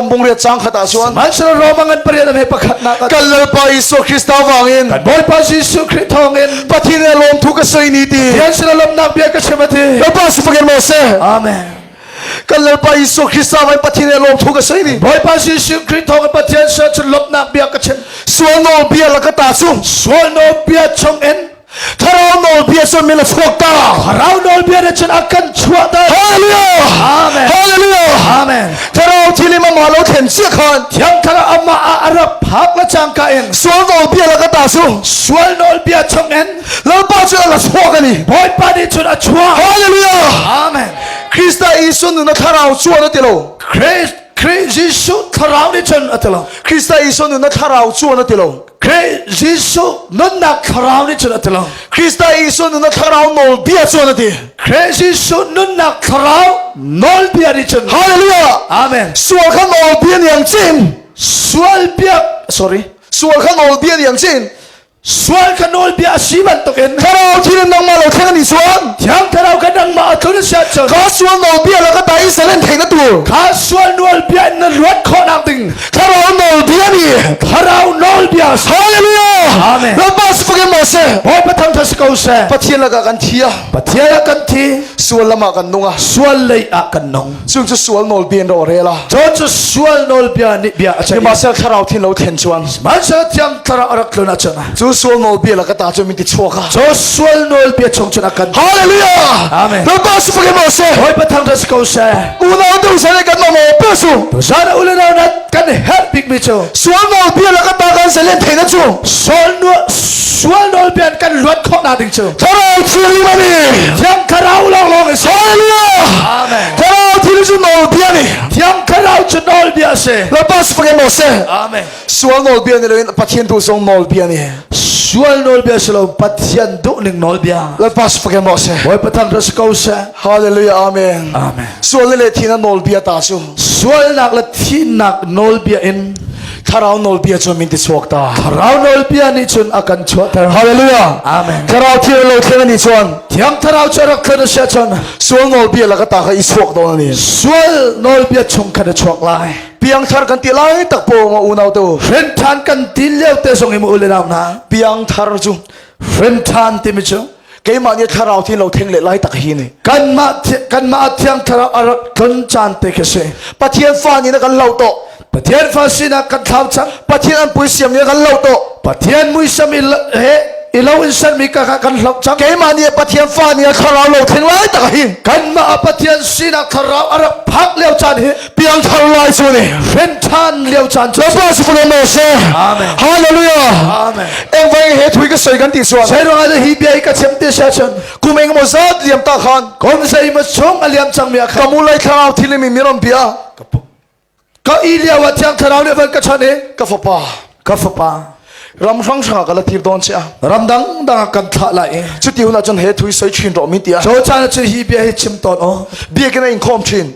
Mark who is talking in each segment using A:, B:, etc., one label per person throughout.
A: Bungriat chang khatah chuan.
B: Sihmanhsehlaw Roma ngan pariat a hme pakhatnak ah.
A: Kan Lalpa Isua Krista vangin.
B: Kan Bawipa Jesuh Khrih thawngin.
A: Pathian nih a lawmthu ka soi ni ti.
B: Pathian sinah lawmhnak bia ka chim a ti.
A: Lalpa si fakin maw seh.
B: Amen.
A: Kan Lalpa Isua Krista vangin Pathian nih a lawmthu ka soi ni.
B: Bawipa Jesuh Khrih thawngin Pathian sinah cun lawmhnak bia ka chim.
A: Sual nawlbia laka ta cu.
B: Sual nawlbia chungin.
A: Thlarau nawlbia cu min a chuak ta.
B: Thlarau nawlbia nih cun a kan chuah ta.
A: Hallelujah.
B: Amen.
A: Hallelujah.
B: Amen.
A: Thlarau thilim amah lo thlen cia khan.
B: Thiang Thlarau amah ah a rak phak le cangka in.
A: Sual nawlbia la ka ta su.
B: Sual nawlbia chung in.
A: Lalpa cu a la chuak ani.
B: Bawipa nih cun a chuah.
A: Hallelujah.
B: Amen.
A: Krista Isu nun a thlarau chuan a ti lo.
B: Christ Khrih Jesuh thlarau nih cun a ti lo.
A: Krista Isu nun a thlarau chuan a ti lo.
B: Khrih Jesuh nunnak thlarau nih cun a ti lo.
A: Krista Jesuh nunnak thlarau nawlbia cun a ti.
B: Khrih Jesuh nunnak thlarau nawlbia nih cun.
A: Hallelujah.
B: Amen.
A: Sual kha nawlbia nih ang chin.
B: Sual bia sorry.
A: Sual kha nawlbia nih ang chin.
B: Sual kha nawlbia a si bantukin
A: Thlarau thil in nangmah lo thleng ani chuan.
B: Thiang Thlarau kha nangmah a tlun si ahcun
A: Kha sual nawlbia la ka ta i salen theih na tur.
B: Kha sual nawlbia in na luat khawhnak ding
A: Thlarau nawlbia nih
B: Thlarau nawlbia
A: Hallelujah
B: Amen.
A: Lalpa si fakin maw seh
B: Bawipa thangthat si ko seh
A: Pathian lakah kan thi a
B: Pathian ah kan thi
A: sual lam ah kan nung a
B: sual lei ah kan nung
A: chung cu sual nawlbia in ro rel a
B: cu cu sual nawlbia nih bia a ceih
A: Sihmanhsehlaw thlarau thin lo thlen chuan
B: Sihmanhsehlaw thiang thlarau a rak tlun ahcun
A: cu sual nawlbia laka ta cu min ti chuak a
B: cu sual nawlbia chung cun a kan
A: Hallelujah
B: Amen.
A: Lalpa si fakin maw seh
B: Bawipa thangthat si ko seh
A: Unau tu sa le kan mamawh pe su.
B: Tuzan u le nau nan kan herh bikmi cu
A: Sual nawlbia le kan ta kan selen theina cu
B: sual sual nawlbia kan luat khawh ding cu
A: Thlarau Thianghlim ani.
B: Thiang Thlarau lawnglawng is.
A: Hallelujah.
B: Amen.
A: Thlarau Thianghlim cu nawlbia ni.
B: Thiang Thlarau cu nawlbia si.
A: Lalpa si fakin maw seh.
B: Amen.
A: Sual nawlbia ni loin Pathian tu zong nawlbia ni.
B: Sual nawlbia si lo Pathian duhning nawlbia.
A: Lalpa si fakin maw seh.
B: Bawipa thangṭhat si ko seh.
A: Hallelujah amen.
B: Amen.
A: Sual le thihnak nawlbia ta cu.
B: Sualnak le thihnak nawlbia in
A: Thlarau nawlbia cu min ti chuak ta.
B: Thlarau nawlbia nih cun a kan chuahter.
A: Hallelujah.
B: Amen.
A: Thlarau thiang lo thleng ani chuan.
B: Thiang Thlarau cu rak thlen a si ahcun
A: sual nawlbia la ka ta kha i chuak dawn ani.
B: Sual nawlbia chung khan a chuak lai.
A: Piangthar kan ti lai tak po ma unau te u.
B: Hrenthan kan ti lio te zong i mu ule nau hna.
A: Piangthar cu
B: Hrenthan timi cu
A: keimah nih thlarau thi lo theng le lai tak hi ni.
B: Kanmah kanmah thiang thlarau a rak tlun caan te khi si.
A: Pathian fa nih na kan lo to.
B: Pathian fa sinak kan thlau cang.
A: Pathian an pui siam nih kan lo to.
B: Pathian muisam i he i lo in sermi ka kha kan hloh cang.
A: Keimah nih Pathian fa nih thlarau lo thleng lai tak hi.
B: Kanmah a Pathian sinak thlarau a rak phak lio caan hi
A: piangthar lai cu ni.
B: Hrenthan lio caan cu.
A: Lalpa si fulo mo se.
B: Amen.
A: Hallelujah.
B: Amen.
A: Engvai he thui ka soi kan ti chuan.
B: Sei ruang ah hi bia hi ka chim ti sia chun.
A: Kum eng mo zat liam ta khan.
B: Kum sei mo chung a liam cang mi a khan.
A: Ka mu lai thlarau thilimi miram bia.
B: Ka i lio ah Thiang Thlarau nih van ka chawnh i
A: ka fapa
B: ka fapa
A: ram hrang hrang ah ka la tir dawn che a
B: ram dang dang ah kan thlah lai i
A: cuti hun ah cun he thui soi chin rawh min tia
B: cu caan ah cun hi bia hi chim tawn aw
A: biakinn ah in khawm chin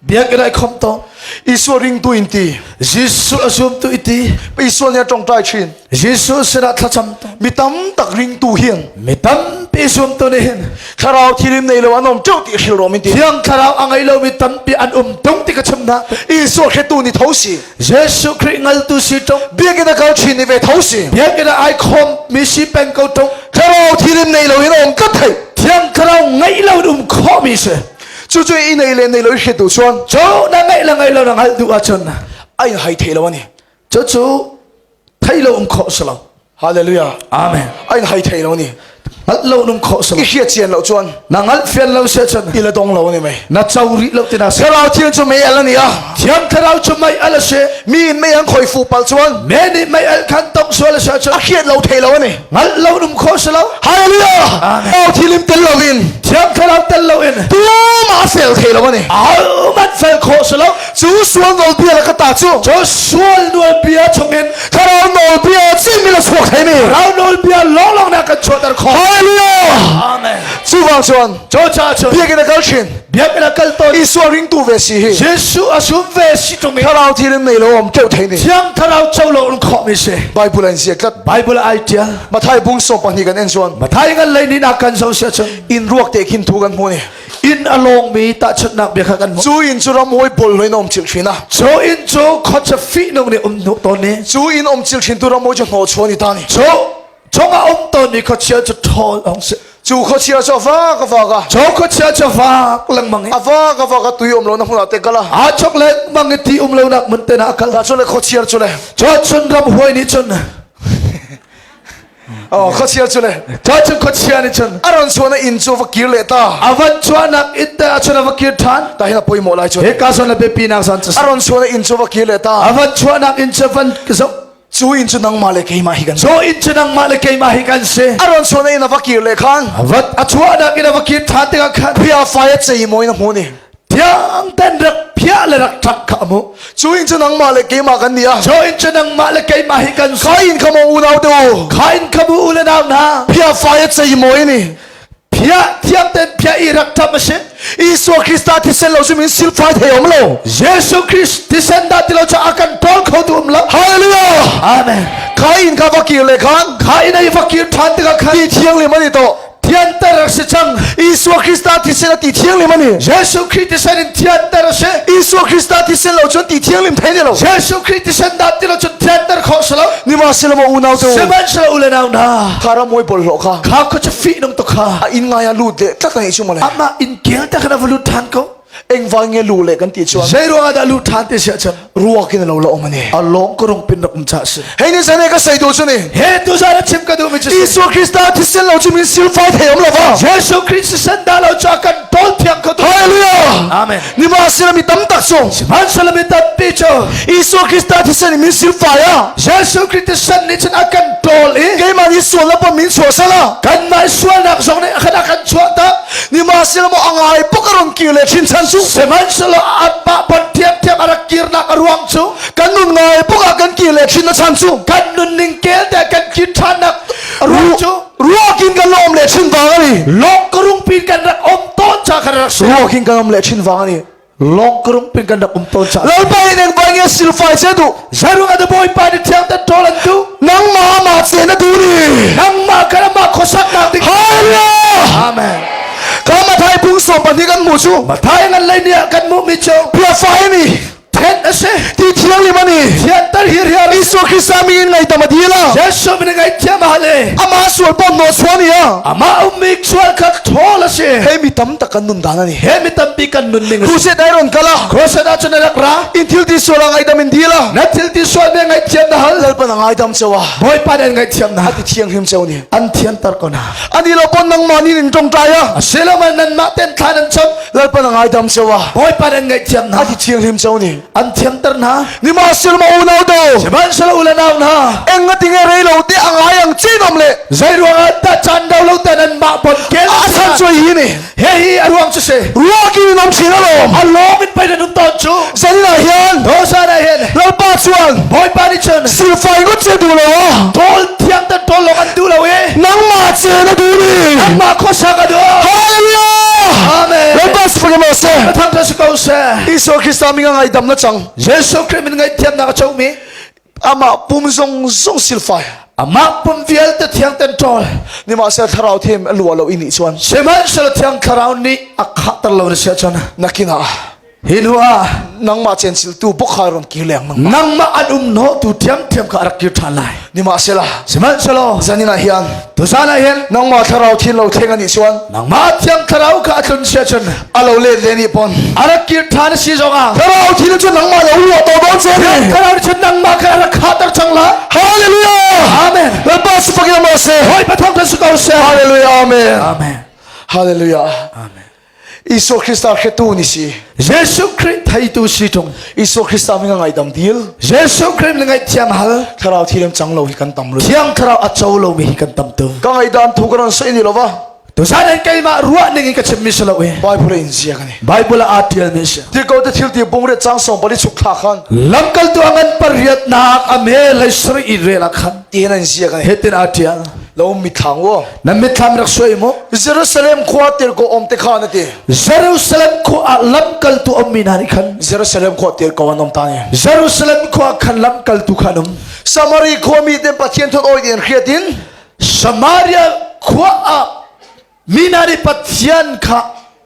B: biakinn ah i khawm tawn
A: Isua ringtu in ti
B: Jesuh a zumtu i ti
A: Isua nih a tongtai chin
B: Jesuh sinah thlacam tawn
A: mi tam tak ringtu hian
B: mi tampi zumtu nih hin
A: thlarau thilim nei lo an um teuh ti hril rawm in ti
B: Thiang Thlarau a ngei lomi tampi an um tung ti ka chim hna
A: Isua hretu ni tho si
B: Jesuh Khrih ngaltu si tung
A: biakinn a kal chin ni ve tho si
B: biakinn ah ai khawm mi si peng ko tung
A: thlarau thilim nei lo in um tlat thei
B: Thiang Thlarau ngeih lo in um khawh mi si
A: cu cu i nei le nei lo i hretu chuan
B: cu na ngeih le ngeih lo na hngalh duh ahcun
A: ai hai thei lo ani
B: cu cu thei lo um khawh si lo
A: Hallelujah.
B: Amen.
A: Ai hai thei lo ni.
B: Ngalh lo nung khawh si lo.
A: I hriat cian lo chuan.
B: Na ngalh fian lo se cun.
A: I la dong lo ni mei.
B: Na co rih lo tina
A: se. Thlarau thiang cu mei al ani a.
B: Thiang thlarau cu mei al a si.
A: Mi in mei an khoi fu pal chuan.
B: Me nih mei al khan tong sual a si ahcun.
A: A hriat lo thei lo ani.
B: Ngalh lo nung khawh si lo.
A: Hallelujah.
B: Amen.
A: Thlarau thilim tel lo in.
B: Thiang thlarau tel lo in.
A: Tumah fel thei lo ani.
B: Ahohmanh fel khawh si lo.
A: Cu sual nawlbia le ka ta cu.
B: Cu sual nawlbia chungin
A: Thlarau nawlbia chin mi la chuak thei mi.
B: Thlarau nawlbia lawnglawng na kan chuahter khawh.
A: Hallelujah.
B: Amen.
A: Cu vang chuan.
B: Cu ca cun.
A: Biakinn a kal thin.
B: Biakinn a kal tawn.
A: Isua ringtu ve si hi.
B: Jesuh a sum ve si tung i.
A: Thlarau thilim nei lo om teuh thei ni.
B: Thiang Thlarau co lo um khawh mi si.
A: Bible an zia tlat.
B: Bible ai tial.
A: Mathai bung som pahnih kan en chuan.
B: Mathai ngan lei ni na kan zo sia chun.
A: In ruak te khin thu kan hmu ni.
B: In a lawngmi tahchunhnak bia kha kan hmuh.
A: Chu in chu ramhuai bawlhhlawh in a um chilh thin a.
B: Cu inn cu khuacha fihnung nih um hnuk tawn i.
A: Cu inn um chilh thintu ramhuai cu hnawhchuah ni ta ni.
B: Cu chungah um tawnmi khuachia cu ṭhawl hong si.
A: Cu khuachia cu a vak a vak a.
B: Cu khuachia cu a vak lengmang i.
A: A vak a vak a tui um lonak hmun ah te kal a.
B: Aa chok lengmang i ti um lonak hmun te ah a kal.
A: Ta cu le khuachia cu le.
B: Cu cun ramhuai nih cun.
A: Oh, khuachia cu le.
B: Cu cun khuachia nih cun.
A: A ron chuahnak inn cu va kir leh ta.
B: A van chuahnak inn te ah cun a va kir ṭhan.
A: Ta hin a poimawh lai cun.
B: Hika zawn a biapi nak zawn cu.
A: A ron chuahnak inn cu va kir leh ta.
B: A van chuahnak inn cu van zoh.
A: Cu inn cu nangmah le keimah hi kan
B: si. Cu inn cu nangmah le keimah hi kan si.
A: A ron chuahnak in a va kir le khan.
B: A chuahnak in a va kir ṭhan tikah khan.
A: Phia fai a cei maw in a hmu ni.
B: Thiang ten rak phiah le rak ṭak kha a hmuh.
A: Cu inn cu nangmah le keimah kan ni a.
B: Cu inn cu nangmah le keimah hi kan si.
A: Kha inn kha maw unau te u.
B: Kha inn kha mu u le nau hna.
A: Phia fai a cei maw in i.
B: Phiah thiang ten phiah i rak ṭam a si.
A: Isua Krista thisen lo cu min silfai thei um lo.
B: Jesuh Christ thisen dah ti lo cu a kan tawl kho tu um lo.
A: Hallelujah.
B: Amen.
A: Kha inn kha va kir le khan.
B: Kha inn ai va kir ṭhan tikah khan.
A: Ti thianghlim an i tawh.
B: Thianter a si cang.
A: Isua Krista thisen a ti thianghlim a ni.
B: Jesuh Khrih thisen in thianter a si.
A: Isua Krista thisen lo cun ti thianghlim thei ni lo.
B: Jesuh Khrih thisen dah ti lo cun thianter khawh si lo.
A: Nimahselaw unau te
B: Sihmanhsehlaw u le nau hna.
A: Kha ram moi bawlhhlawh kha.
B: Kha khuacha fihnung tuk kha.
A: A inn ngai ah lut leh tlat a chu male.
B: Amah inn kel te khan a va lut ṭhan ko.
A: Engvang nge lu le kan ti chuan.
B: Zei ruangah dah lu ṭhan ti si ahcun.
A: Ruak in lo la um ani.
B: A lawng ka rung pin rak um cha si.
A: Hei ni zane ka sei tu chu ni.
B: He tu zan a chim ka duh mi cu.
A: Jesuh Krista thisen lo chu min silfai thei om lova.
B: Jesuh Christ thisen dah lo chu a kan tawl thiang kho tu.
A: Hallelujah.
B: Amen.
A: Nimahsela mi tam tak cu.
B: Sihmanhsehlaw mi tampi cu.
A: Jesuh Krista thisen in min silfai a.
B: Jesuh Christ thisen nih cun a kan tawl i.
A: Keimah nih sual na min chuah sala.
B: Kanmah sualnak zong nih a kan a kan chuah tak.
A: Nimahsela maw a ngai bak a ron kir le thin chan cu.
B: Sihmanhsehlaw amah bon thiamthiam a rak kirnak a ruang cu
A: kan nun ngai bak ah kan kir le thin na chan cu
B: kan nunning kel te kan kir ṭhannak a ruang cu
A: ruak in kan om le thin vang ani
B: lawng ka rungpi kan rak om tawn cha kan rak si
A: ruak in kan om le thin vang ani
B: lawng ka rungpi kan rak um tawn cha
A: lalpa in eng vai nge silfai che du
B: zarung ada bawipa ni thiang tan ṭawl an du
A: nangmah ma che na du ni
B: nangmah kan amah khuasak nak ding
A: Hallelujah
B: Amen
A: ka mathai phung som pahnih kan hmuh cu
B: Mathai ngan lei ni ah kan hmuh mi cu
A: phiafai ni
B: Thenh a si.
A: Ti thianghlim a ni.
B: Thianter hirhiar.
A: Isua Krista mi in ngaihdam a dil a.
B: Jesuh min ngaihthiam a hal i.
A: Amah sual pawh hnawhchuah ni a.
B: Amah ummi sual kha ṭhawl a si.
A: Hei mi tam tak kan nun dan a ni.
B: He mi tampi kan nun ning a si.
A: Crusade ai ron kal a.
B: Crusade ah cun a rak ra.
A: In thil ti sual a ngaihdam in dil a.
B: Na thil ti sual mi ngaihthiam na hal.
A: Lalpa na ngaidam cheu a.
B: Bawipa nih an ngaihthiam na.
A: A ti thianghlim cheu ni.
B: An thianter ko na.
A: Ani lo pon nangmah nih in tongtai a.
B: Asiloah nanmah ten thla nan cham.
A: Lalpa na ngaidam cheu a.
B: Bawipa nan ngaihthiam hna.
A: A ti thianghlim cheu ni.
B: An thiamter hna.
A: Nimahselaw unau do.
B: Sihmanhsehlaw u le nau hna.
A: Eng nga tinge rei lo te a ngai ang chin om le.
B: Zei ruangah dah caan do lo te nan mah bon kel.
A: A san chuai hi ni.
B: He hi a ruang cu si.
A: Ruak in om chin alawm.
B: A lawm in pei nan um tawn cu.
A: Zanin ah hian.
B: Dosan ah hin.
A: Lalpa chuan.
B: Bawipa nih cun.
A: Silfai ngot che duh lo a.
B: Tawl thiang tan tawl lawng an duh lo i.
A: Nangmah che na duh ni.
B: Nangmah khuasak a duh.
A: Hallelujah.
B: Amen.
A: Lalpa si mo se.
B: Thangṭhat si ko seh.
A: Isua Krista mi ngaidam na chang.
B: Jesuh Khrih min ngaihthiamnak a comi.
A: Amah pum zong zong silfai.
B: Amah pum vialte thiang ten ṭawl.
A: Nimahsela thlarau them a lua lo i nih chuan.
B: Sihmanhsehlaw thiang thlarau nih a khahter lo na si ahcun.
A: Nakin ah
B: Hi hnu ah
A: nangmah cenciltu bawk ron kir leng nangmah.
B: Nangmah an um hnawhtu ṭhiamṭhiam kha a rak kir ṭhan lai.
A: Nimahsela
B: Sihmanhsehlaw
A: zanin ah hian
B: tuzan ah hin
A: nangmah thlarau thin lo thleng ani chuan
B: nangmah thiang thlarau kha a tlun sia cun
A: a lo let le nih pon
B: a rak kir ṭhan a si zongah
A: thlarau thin cun nangmah lo ruah to dawn che ni
B: thlarau nih cun nangmah kha a rak khahter cang la.
A: Hallelujah.
B: Amen.
A: Lalpa sifak in mo se.
B: Hoi pathong kan si ko seh.
A: Hallelujah. Amen.
B: Amen.
A: Hallelujah.
B: Amen.
A: Isua Krista hretu ni si.
B: Jesuh Khrih theitu si ṭung.
A: Isua Krista min ngaidam dil.
B: Jesuh Khrih min ngaihthiam hal.
A: Thlarau thilem cang lo hi kan tam lu.
B: Thiang Thlarau a co lomi hi kan tam tu.
A: Ka ngaidam thu ka ron soi ni lova.
B: Tuzan in keimah ruah ning in ka chimmi si lo i.
A: Bible in zia ka ni.
B: Bible ah aa ṭialmi si.
A: Ti ko te thil ti bung re chang song pali chuk thla khan.
B: Lamkaltu a ngan pariatnak a me lei sari i rel ah khan.
A: Ti hin an zia ka ni.
B: Hitin aa ṭial.
A: Lo mithlang wo.
B: Na mitthlam rak suai mu.
A: Jerusalem khua tir ko om te khan ati.
B: Jerusalem khua ah lamkaltu ummi hna nih khan
A: Jerusalem khua tir ko an om ta ni.
B: Jerusalem khua khan lamkaltu khan um.
A: Samari khua mi ten Pathian thon oi in hriat in
B: Samaria khua ah mi hna nih Pathian kha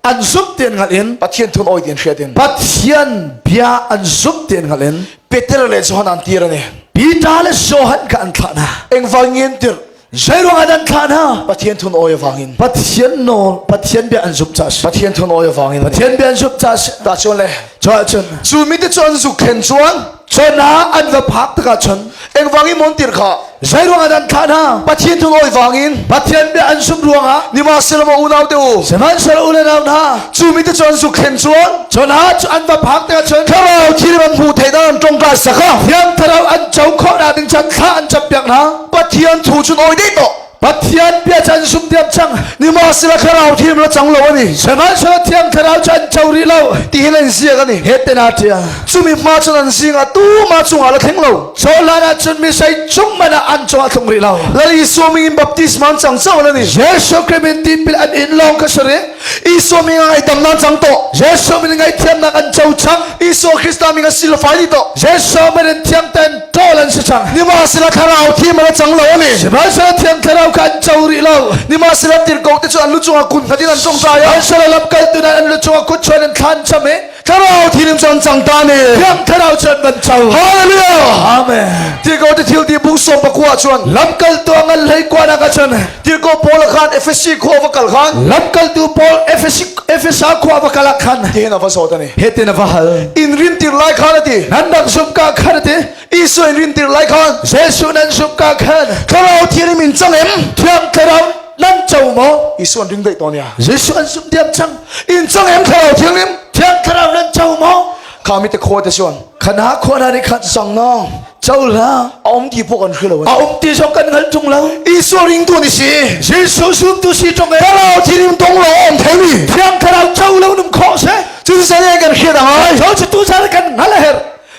B: An zumh ti an hngalh in
A: Pathian thun awi ti an hriat in
B: Pathian bia an zumh ti an hngalh in
A: Peter le Johan an tir ani.
B: Peter le Johan kha an thlah hna.
A: Engvang nge an tirh?
B: Zeiruang ah an thlah hna?
A: Pathian thun awi avangin.
B: Pathian nawl, Pathian bia an zumh caah si.
A: Pathian thun awi avangin.
B: Pathian bia an zumh caah si.
A: Ta chuan le.
B: Cuah cun.
A: Cu mi te cu an zuk thlen chuan.
B: Cun ah an va phak tikah cun.
A: Engvang i mon tir kha.
B: Zeiruang ah an thlah hna?
A: Pathian thun awi vangin.
B: Pathian bia an zumh ruangah.
A: Nihmahselaw maw unau te u.
B: Sihmanhsehlaw u le nau hna.
A: Cu mi te cu an zuk thlen chuan.
B: Cun ah cu an va phak tikah cun.
A: Thlarau thil an hmuh theih dan an tongkai saka.
B: Thiang Thlarau an co khawh ding chan thla an campiak hna.
A: Pathian thu cun awi dei tawh.
B: Pathian bia cu an zumh diam cang.
A: Nimahsela Thlarau thiam la cang lo ani.
B: Sihmanhsehlaw Thiang Thlarau cu an co rih lo.
A: Ti hin an ziak ani.
B: He te na tia.
A: Cumi hma cun an zingah tu ma cungah la thleng lo.
B: Cohlan ahcun mi sei cung man ah an cungah thlung rih lo.
A: Lal Isua ming in baptisma an cang cang ani.
B: Jesuh Christ min tipil an in lawng ka si rih.
A: Isua min ah ngaihdamnak cang tawh.
B: Jesuh min ngaihthiamnak an co cang.
A: Isua Krista min a silfai dih tawh.
B: Jesuh min in thiang ten ṭawl an si cang.
A: Nimahsela thlarau thiam a cang lo ani.
B: Sihmanhsehlaw thiang thlarau kha an co rih lo.
A: Nimahsela tirhkoh te cu an lu cungah kun khat in an tongtai
B: a. Sihmanhsehlaw lamkaltu hna an lu cungah kut chuan in thla an cam i
A: Thlarau thilim cu an cang ta ne.
B: Thiang thlarau cu an van co.
A: Hallelujah.
B: Amen.
A: Tirhkoh te thil ti bung sawm pakua chuan.
B: Lamkaltu a ngan hlei kuanak ah cun
A: Tirhkoh Paul khan Efesi khua va kal khan
B: Lamkaltu Paul Efesi Efesa khua va kal ah khan
A: tihin a va zawt ani.
B: Hitin a va hal.
A: In rin tir lai khan ati.
B: Nan rak zumh ka khan ati.
A: Isua in rin tir lai khan.
B: Jesuh nan zumh ka khan.
A: Thlarau thianim in cang em.
B: Thiang thlarau nan co maw?
A: Isua an ring daih tawn ya.
B: Jesuh an zumh diam cang.
A: In cang em thlarau thianghlim.
B: Thiang thlarau nan co maw?
A: Kha mi te khaw te chuan.
B: Khana khua na nih khan
A: sang nang.
B: Co la.
A: A um ti pawh kan hre lo.
B: A um ti zong kan hngal tung lo.
A: Isua ringtu ni si.
B: Jesuh zumtu si tung e.
A: Thlarau thianghlim tong lo om thei mi.
B: Thiang thlarau co lo num khawh se.
A: Cu san kan hriat angai.
B: Cho chu tu san kan ngal a her.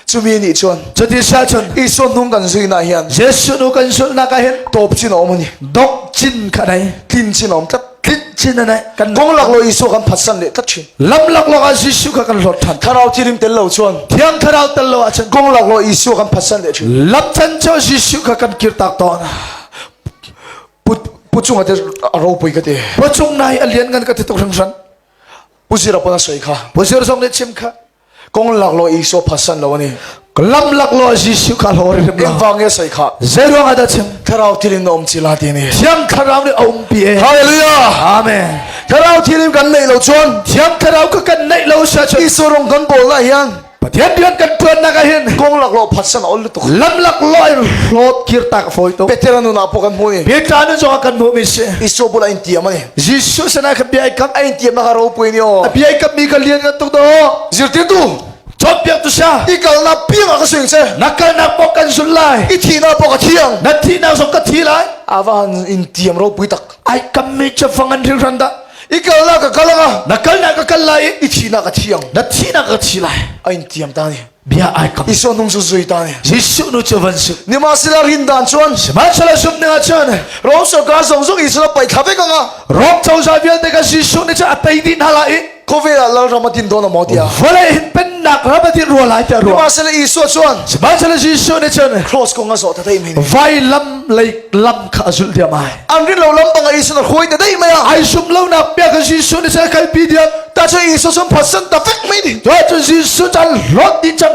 A: Chumi nih cun
B: Cuti si ahcun
A: Isua hnung kan zuinak hian
B: Jesuh nu kan zulhnak ah hin
A: tawp chin a um ani.
B: dongh chin kha nei
A: Tlin chin a um tlat.
B: tlinh chin a nei
A: kan Kong lak lo Isua kan phatsan leh tlat thin.
B: lam laklawk ah Jesuh kha kan hlawt than.
A: Thlarau thirim tel lo chuan
B: Thiang Thlarau tel lo ahcun
A: kong lak lo Isua kan phatsan leh thin.
B: lam chan cu Jesuh kha kan kirtak tawn.
A: Pu pu chung ate a ropui ka ti.
B: Pawchung nai a lian ngan ka ti tuk hringhran.
A: Pu zira pon a soi kha.
B: Pu zir zong nih chim kha.
A: Kong lak lo Isua phatsan lo ani.
B: Lam lak lo Jesuh kha hlawr hrim lo.
A: Engvang nge soi kha.
B: Zeiruang ah dah chim?
A: Thlarau thilim na um chi la ti ni.
B: Thiang Thlarau nih a umpi e.
A: Hallelujah.
B: Amen.
A: Thlarau thilim kan neih lo chuan
B: Thiang Thlarau ka kan neih lo sia chun.
A: Isua rong kan bawl na hian
B: Pathian rian kan tuannak ah hin
A: kong lak lo phatsan ol lutuk.
B: lam lak lo in hlawt kir tak fawi to.
A: Peter nun ah pawh kan hmu ni.
B: Peter nun zong ah kan hmuh mi si.
A: Isua bula in tiam ani.
B: Jesuh sinah ka bia ai kam.
A: A in tiam na ka ropui ni aw.
B: A bia ai kam mi ka lian kan tuk do.
A: Zirtirtu
B: Cawnpiak tu sia.
A: I kalnak piang ah ka suing che.
B: Na kalnak pawh kan zul lai.
A: I thihnak pawh ka thiang.
B: Na thihnak zong ka thi lai.
A: Ava han in tiam ropui tak.
B: Ai kam mi cu fang an rilran dah.
A: I kalnak ka kal anga.
B: Na kalnak ka kal lai.
A: I thihnak ka thiang.
B: Na thihnak ka thi lai.
A: A in tiam ta ni.
B: Bia ai kam.
A: Isua nung zu zui ta ni.
B: Jesuh nu cu van su.
A: Nimahsela rin dan chuan.
B: Sihmanhsehlaw zumh ning ah cun.
A: Rom sarkar zong zong Isua pai thla vek anga.
B: Rom cozah vialte ka Jesuh nih cun a tei dih hna lai i.
A: Khawvel ah lalram a din dawn a maw tiah.
B: Vawlei hin pennak ram a din rua lai tiah ruah.
A: Sihmanhsehlaw Isua chuan.
B: Sihmanhsehlaw Jesuh nih cun.
A: Cross kong a zawh ta dei mai ni.
B: Vailam lei lam kha a zulh diam ai.
A: An rin lo lam bang a Isua na hruai ta dei mai a.
B: Ai sum lo nak bia ka Jesuh nih cun a kalpi diam.
A: Ta cu Isua cun phatsan ta vek mai ni.
B: Tuah cun Jesuh cu an hlawt dih cang.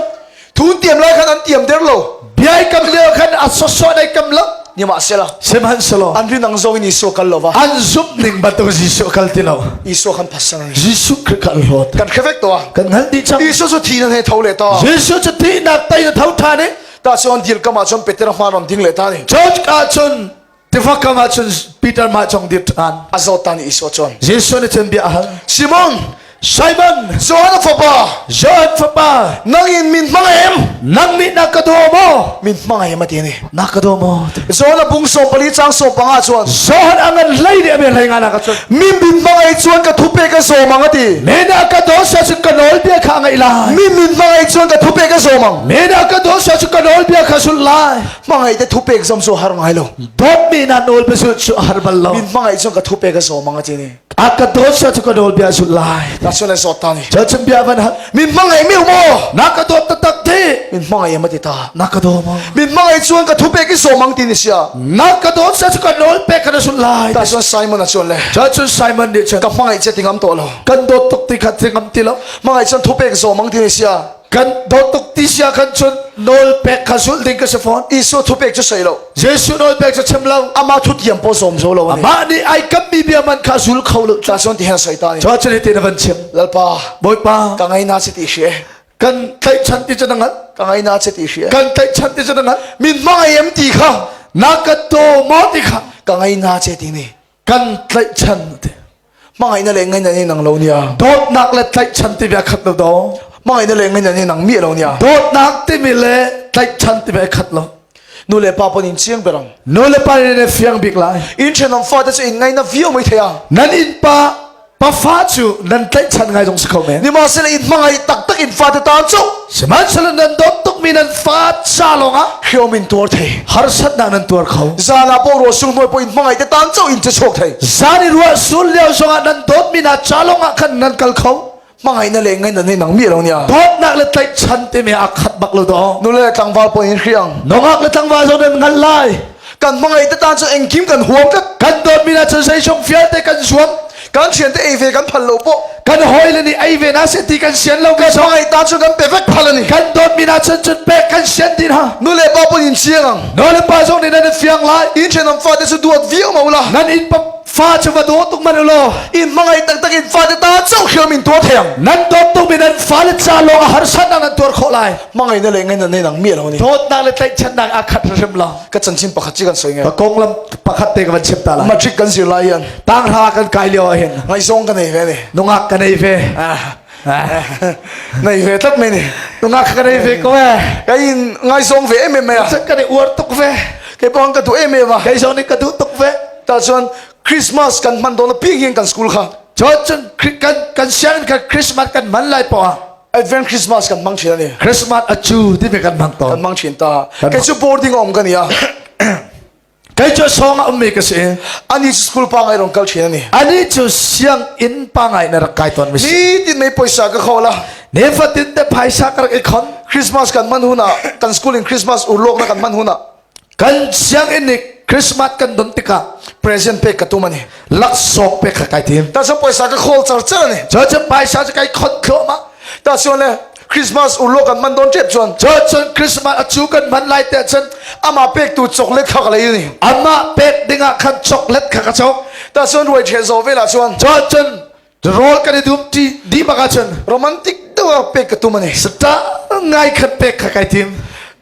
A: Thun tiam lai khan an tiam der lo.
B: Biai kam lio khan a sawsawh nei kam lo.
A: Nimahsela.
B: Sihmanhsehlaw
A: an rin ang zong in Isua kal lo va.
B: An zumh ning bantuk Jesuh kal ti lo.
A: Isua kan phatsan ani.
B: Jesuh Khrih kha an hlawt.
A: Kan khevek to a.
B: Kan hngal dih cang.
A: Isua cu thi nan he tho le ta.
B: Jesuh cu thihnak tei na tho than i.
A: Ta cu an dil kam ah cun Peter hma ron ding le ta ni.
B: Church ah cun tiva kam ah cun Peter mah cong dir than.
A: A zawt ta ni Isua cun.
B: Jesuh nih cun bia a hal.
A: Simon
B: Simon
A: Johan fapa
B: Johan fapa
A: nang in min hmang em
B: nang nih na ka daw maw
A: min hmang em ati ni
B: na ka daw maw
A: Johan a bung som pali chang som panga chuan
B: Johan a ngan hlei nih a hlei nga na ka chun
A: min min hmang ai chuan ka thu pe ka zawm ang ati
B: me na ka daw sa chu ka nawl bia kha ngai lai
A: min min hmang ai chuan ka thu pe ka zawm ang
B: me na ka daw sa chu ka nawl bia kha sul lai
A: hmangaih te thu pek zawm chu har ngai lo
B: dawt mi na nawl pe su chu har bal lo
A: min hmangaih chuan ka thu pe ka zawm ang ati ni
B: A ka dawt sa cu ka nawl bia zulh lai.
A: Ta. chuan a zawt ta a ni.
B: Church bia van hal.
A: Min hmangaih miu maw?
B: Na ka dawt taktak ti.
A: Min hmangaih em a ti ta.
B: Na ka daw maw?
A: Min hmangaih chuan ka thupek i zawm ang ti ni sia.
B: Na ka dawt sa chu ka nawl pek kha na sulh lai.
A: Tah chuan Simon-a chuan le.
B: Church cun Simon nih cun.
A: Ka hmangaih che ti ngam tawh lo.
B: Kan dawt tuk ti kha ti ngam ti lo.
A: Hmangaih chuan thupek zawm ang ti ni sia.
B: Kan dawt tuk ti sia khan cun nawl pek kha zulh ding ka si fawn.
A: Isua thupek chu sawi lo.
B: Jesuh nawl pek cu chim lo.
A: Amah thutiam pawh zawm zo lo a ni.
B: Amah nih ai kammi bia man kha zul kho lo.
A: Tah chuan ti hian a sawi ta ni.
B: Cun hitin a van chim.
A: Lalpa.
B: Bawipa.
A: Ka ngaina che ti hria.
B: Kan tlaihchan ti cu na hngalh.
A: Ka ngaina che ti hria.
B: Kan tlaihchan ti cu na hngalh.
A: Min hmangaih em ti kha.
B: Na ka daw maw ti kha.
A: Ka ngaina che ti ni.
B: Kan tlaihchan ti.
A: Hmangaihna le ngaihna ni nang lo nia.
B: Dawtnak le tlaihchan ti bia khat lo daw.
A: Hmangaihna le ngaihna ni nang mi lo nia.
B: Dawtnak timi le tlaihchan timi khat lo.
A: Nu le pa pon in chiang berang.
B: Nu le pa in fiang bik lai.
A: In ṭhenawm fate cu in ngaina viau mai thei a.
B: Nan inn pa pafa cu nan tlaihchan ngai zong si kho men.
A: Nimahsela in hmangaih taktak in fate tan cu.
B: Sihmanhsehlaw nan dawt tukmi nan fa ca lawngah
A: hriam in tuar thei.
B: Harsatnak nan tuar kho.
A: Zan ah paw ruah sungnawi paw in hmangaih te tan cu in che chuak thei.
B: Zan i ruah sul lio zongah nan dawtmi hna ca lawngah khan nan kal kho.
A: Hmangaihna le ngaihna nei nang mi lo nia.
B: Dawtnak le tlaihchan timi a khat bak lo daw.
A: Nule le tlangval paw in hriang.
B: Nongak le tlangval zong nan ngal lai.
A: Kan hmangaih te tan cu engkim kan huam tlat.
B: Kan dawtmi hna cu zeizong vialte kan zuam.
A: Kan thian te ei ve kan phal lo pawh.
B: Kan hawi le nih ei ve na seh ti kan sian lo
A: kan hmangaih ta cu kan pe vek phal ani.
B: Kan dawtmi hna cun cun pek kan sian din ha.
A: Nu le pa pun in chiang ang.
B: Nu le pa zong nih nan fiang lai.
A: In ṭhenawm fate cu duat viau ma ula.
B: Nan inn fa cu va daw tuk man ulaw.
A: In hmangaih taktak in fate ta chau hriam in tuar thei ang.
B: Nan dawt tuk mi nan fale ca lawng a harsatnak nan tuar khawh lai.
A: Hmangaihna le ngaihna nei nang mi lo ni.
B: Dawtnak le tlaihchannak a khat hrim lo.
A: Ka chanchin pakhat chi kan soi nge.
B: Ka konglam pakhat te ka van chim ta la.
A: Matric kan zir lai hian.
B: Tanghra kan kai lio ah hin.
A: Ngaihzawng ka nei ve ni.
B: Nungak ka nei ve.
A: Nei ve tlat mai ni.
B: Nungak ka nei ve ko e.
A: Ka in ngaizawng ve em em mai a.
B: Ka ni uar tuk ve.
A: Kei pawh ka duh em em a.
B: Kei zong nih ka duh tuk ve.
A: Ta chuan Christmas kan hman dawn a piang hian kan school kha.
B: Cun cun kan kan sianginn kan Christmas kan hman lai pawh ah
A: Advent Christmas kan hmang thin ani.
B: Christmas a cu timi kan hmang tawn.
A: Kan hmang thin ta. Kei cu boarding om kan ia.
B: Kei cu song a ummi ka si.
A: Ani cu school pa ngai rong kal thin ani.
B: Ani cu sianginn pa ngai na rak kai tawn mi si.
A: Ni tin mei poisa ka kho la.
B: Ne fatin te phaisa ka rak i khon.
A: Christmas kan man huna kan school in Christmas urlok na kan man huna.
B: Kan sianginn nih Christmas kan don tikah
A: present pek ka tum ani.
B: Laksawng pek kha kai tim.
A: Ta sa poisa ka khol char char ani.
B: Cho chu paisa chu kai khon thluahmah.
A: Ta chuan le Christmas urlo kan man don tep chuan.
B: Cho chun Christmas a chu kan man lai te chun
A: ama pek tu chocolate kha ka lei ni.
B: Ama pek dingah khan chocolate kha ka chok.
A: Ta chuan ruai then zo vela chuan.
B: Cho chun rawl kan i dum ti di baka chun
A: romantic deuh pek ka tum ani.
B: Sata ngai khat pek kha kai tim.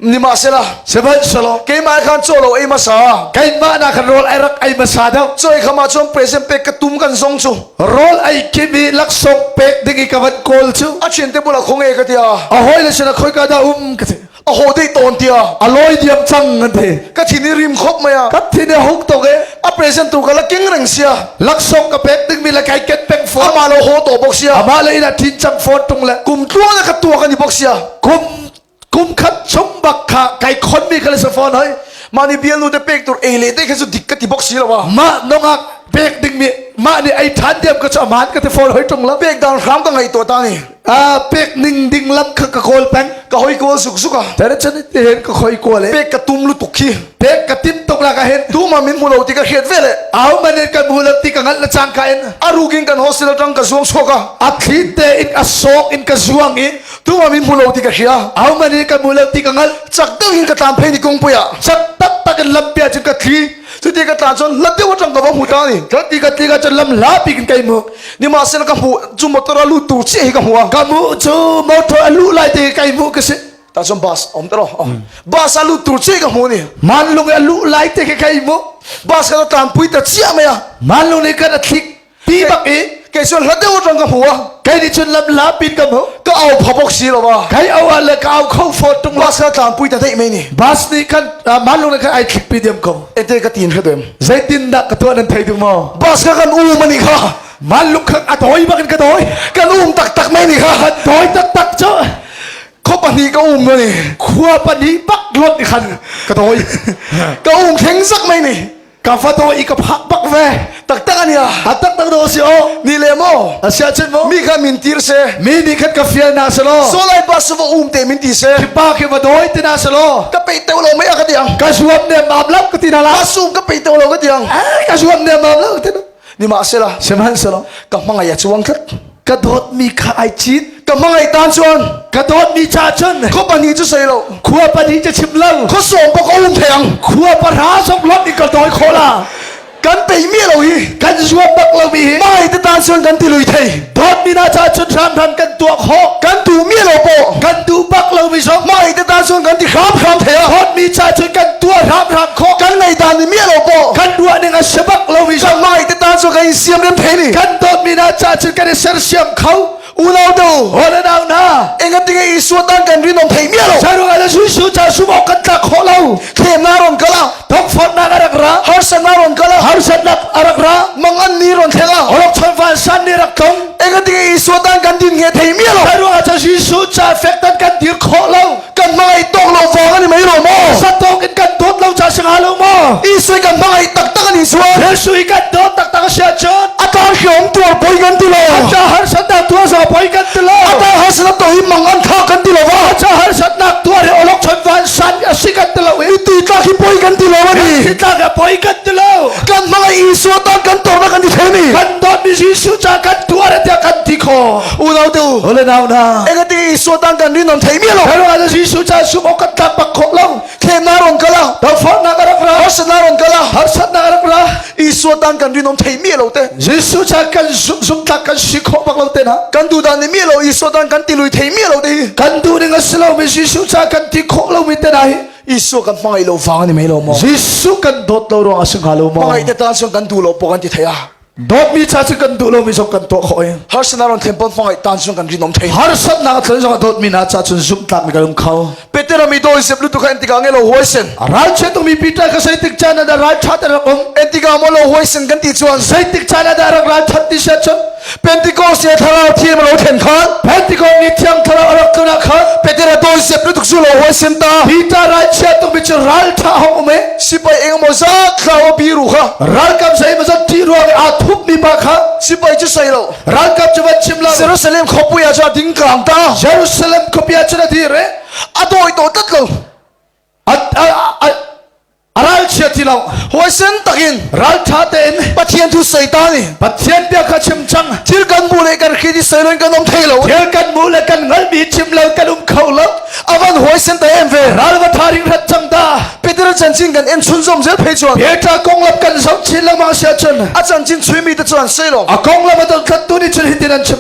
A: Nimahsela
B: Sihmanhsehlaw
A: keimah khan chaw lo ei hmasa.
B: Keimah na khan rawl ai rak ei hmasa deuh.
A: Cuai kham ah cun present pek ka tum kan zong cu.
B: Rawl ei kim i laksawng pek ding i ka van kawl cu.
A: A thiante bulah khong e ka tia.
B: A hawi le sinah khoika dah um ka ti.
A: A haw dei tawn tia.
B: A lawi diam cang an ti.
A: Ka thin i rim khop mai a.
B: Ka thin i hung tuk e.
A: A present tu ka la king reng sia.
B: Laksawng ka pek ding mi le kai ken peng fawn.
A: Amah lo haw to bok sia.
B: Amah le inn ah thin cang fawn tung le.
A: Kum tluang na ka tuak ani bok sia.
B: Kum kum khat chung bak kha kai khon mi kha le sa phone hoi.
A: Mah nih bialnu te pek tur ei le te kha cu dik ka ti bok si lo a.
B: Mah nongak pek ding mi mah nih ei than diam ka cu aman ka ti phone hoi tung lo.
A: Pek dan hram ka ngai to ta ni.
B: A pek ning ding lam kha ka kawl peng.
A: Ka hoi kawl zuk zuk a.
B: Tere chan te hen ka khoi kawl e.
A: Pek ka tum lu tuk khi.
B: Pek ka tim tuk la ka hen.
A: Tu ma min mu lo ti ka hriat ve le.
B: Au manin kan mu lo ti ka ngal la chang ka en.
A: A rukin kan hostel atang ka zuang chuak a.
B: A thli te in a sawk in ka zuang i.
A: Tu ma min hmu lo ti ka hria.
B: Au man in ka hmu lo ti ka ngal.
A: Chak deuh in ka tlan phei ni kungpui ah.
B: Chak taktak in lampi ah cun ka thli.
A: Cuti ka tlan cun hlat deuh atang ka va hmu ta ni.
B: Cuti ka tli ka cun lam hla bik in kai mu.
A: Nimahsela ka hmu cu motor a lut tur chiah hi ka hmu a.
B: Ka mu cu motor a luh lai te kai mu ka si.
A: Ta cun bus om te ro. Bus a lut tur chiah ka hmu ni.
B: Manlung a luh lai te ka kai mu.
A: Bus ka tlan pui ta chiah mai a.
B: Manlung nih kan a thlik Pi bak i
A: kei cun hla deuh atang ka hmu a.
B: Kei nih cun lam la pin ka hmu.
A: Ka au pha bok si lo a.
B: Kai au ah le ka au kho fawn tung
A: Bus ka tlan pui ta deih mei ni.
B: Bus nih khan manlung nih khan ai thlik pi diam ko.
A: Ete ka tin hre dem.
B: Zeitin dah ka tuah nan thei duh maw?
A: Bus ka kan um ani kha.
B: Manlung khan a dawi bak in ka dawi.
A: Kan um taktak mei ni kha.
B: Kan dawi taktak cu.
A: Khua pahnih ka um ni.
B: Khua pahnih bak lot ni khan ka dawi.
A: Ka um thleng zak mei ni.
B: Ka va daw i ka phak bak ve.
A: Tak tak ania.
B: A tak tak daw si o.
A: Ni le mo.
B: A sia cun mo.
A: Mi kha min tir se.
B: Mi nih khan ka fial na se lo.
A: Solai bus va um te min ti se.
B: Khi pa khi va dawi ti na se lo.
A: Ka peih teu lo mai a ka ti ang.
B: Ka zuam ne mam lo ka ti na la.
A: Ka sum ka peih teu lo ka ti ang.
B: Eh, ka zuam ne mam lo ka ti na.
A: Nimahsela.
B: Sihmanhsehlaw.
A: Ka hmangaih a chuang tlat.
B: Ka dawtmi kha ai cit.
A: Ka hmangaih tan chuan.
B: Ka dawtmi ca cun.
A: Khua pahnih cu sei lo.
B: Khua pahnih cu chim lo.
A: Khua sawm bawk a um thei ang.
B: Khua pahra zong lawmh in ka dawi khawh la.
A: Kan peih mi lo hi.
B: Kan zuam bak lo mi hi.
A: Hmangaih te tan chuan kan ti lui thei.
B: Dawtmi na ca cun hramhram kan tuah khawh.
A: Kan duh mi lo pawh.
B: Kan duh bak lo mi zong.
A: Hmangaih te tan chuan kan ti hramhram thei a.
B: Dawtmi ca cun kan tuah hramhram khawh.
A: Kan ngaih dan ni mi lo pawh.
B: Kan ruah ning a si bak lo mi zong.
A: Kan hmangaih te tan chuan kan in siam rem thei ni.
B: Kan dawtmi na ca cun kan i sersiam kho.
A: Unau te u.
B: Haw le nau hna.
A: Engatinge Isua tan kan rinawm thei miah lo.
B: Zeiruang ah dah Jesuh ca sum awk kan tlak khawh lo.
A: Thlemnak rawn kal a.
B: Tongforhnak a rak ra.
A: Harsatnak rawn kal a.
B: Harsatnak a rak ra.
A: Mangan ni rawn thleng a.
B: Awlokchon vansan ni rak tlung.
A: Engatinge Isua tan kan din nge thei miah lo.
B: Zeiruang ah dah Jesuh ca fek tan kan dir khawh lo.
A: Kan hmangaih tawk lo vang ani mai lo maw?
B: Satawk in kan dawt lo ca si hnga lo maw?
A: Isua kan hmangaih taktak ani chuan.
B: Jesuh i kan dawt taktak a si ahcun.
A: A tar hriam tuar poi kan ti lo.
B: A ca harsatnak tuar zong poi kan ti lo.
A: A tar harsatnak to hi mang an tha kan ti lo va.
B: A ca harsatnak tuar hi olok chon van san a si kan ti lo i.
A: Ti tlak hi poi kan ti lo ani.
B: Ti tlak hi poi kan ti lo.
A: Kan hmangaih Isua tan kan torna kan ti thei ni.
B: Kan dawt mi Jesuh ca kan tuar tiah kan ti kho.
A: Unau te u.
B: Ole nau na.
A: Engati Isua tan kan rinawm thei mi lo.
B: Pero ala Jesuh ca sum ok kan tlak bak khawh lo.
A: Thlemnak rawn kal a.
B: Dofornak a rak ra.
A: Harsatnak rawn kal a.
B: Harsatnak a rak ra.
A: Isua tan kan rinawm thei mi lo te.
B: Jesuh ca kan zum zum tlak kan si khawh bak lo te na.
A: Kan duh dan ni mi lo Isua tan kan ti lui thei mi lo te hi.
B: Kan duh ning a si lo mi Jesuh ca kan ti khawh lo mi te na hi.
A: Isua kan hmangaih lo vang ani mai lo maw?
B: Jesuh kan dawt lo ruang a si hnga lo maw?
A: Hmangaih te tan chuan kan duh lo pawh kan ti thei a.
B: Dawtmi ca cu kan duh lomi zong kan tuah khawh i.
A: Harsatnak ron thlen pon hmangaih tan cun kan rinawm thei.
B: Harsatnak a tlun zong dawtmi hna ca cun zumhtlak mi kan um kho.
A: Peter mi dawi sep lutu kha entika nge lo huaisen.
B: Ralchiat mi Peter ka sei tik caan ah ral that rak um.
A: Entika mo lo huaisen kan ti chuan.
B: Sei tik caan ah rak ral that ti sia chun.
A: Pentecost ye thlarau thiam lo then khan.
B: Pentecost ni thiang thlarau rak tlun ah khan.
A: Peter a dawi sep lutuk chu lo huaisen ta.
B: Peter ralchiat tuk mi cu ral tha hong um e.
A: Sipai engmaw zat thlau a biru kha.
B: Ralkap zeimaw zat ṭih ruang i aa thupmi pa kha.
A: Sipai cu sei lo.
B: Ralkap cu van chim lo.
A: Jerusalem khuapi ah cun a ding kang ta.
B: Jerusalem khuapi ah cun a dir i.
A: A dawi to tlat lo.
B: A ralchia ti lo.
A: Huaisen takin.
B: Ralṭha tein.
A: Pathian thu sei ta ni.
B: Pathian bia kha chim cang.
A: Thil kan hmuh le kan hrit i sei loin kan um thei lo.
B: Thil kan hmuh le kan hngalhmi chim lo kan um kho lo.
A: A van huaisen ta em ve.
B: Ral va tha ring rat cang ta.
A: Peter chanchin kan en chhunzawm zel phei chuan.
B: Peter konglam kan zoh chin lengmang sia cun.
A: A chanchin chuimi te chuan sei lo.
B: A konglam a don khat tu nih cun hitin an chim.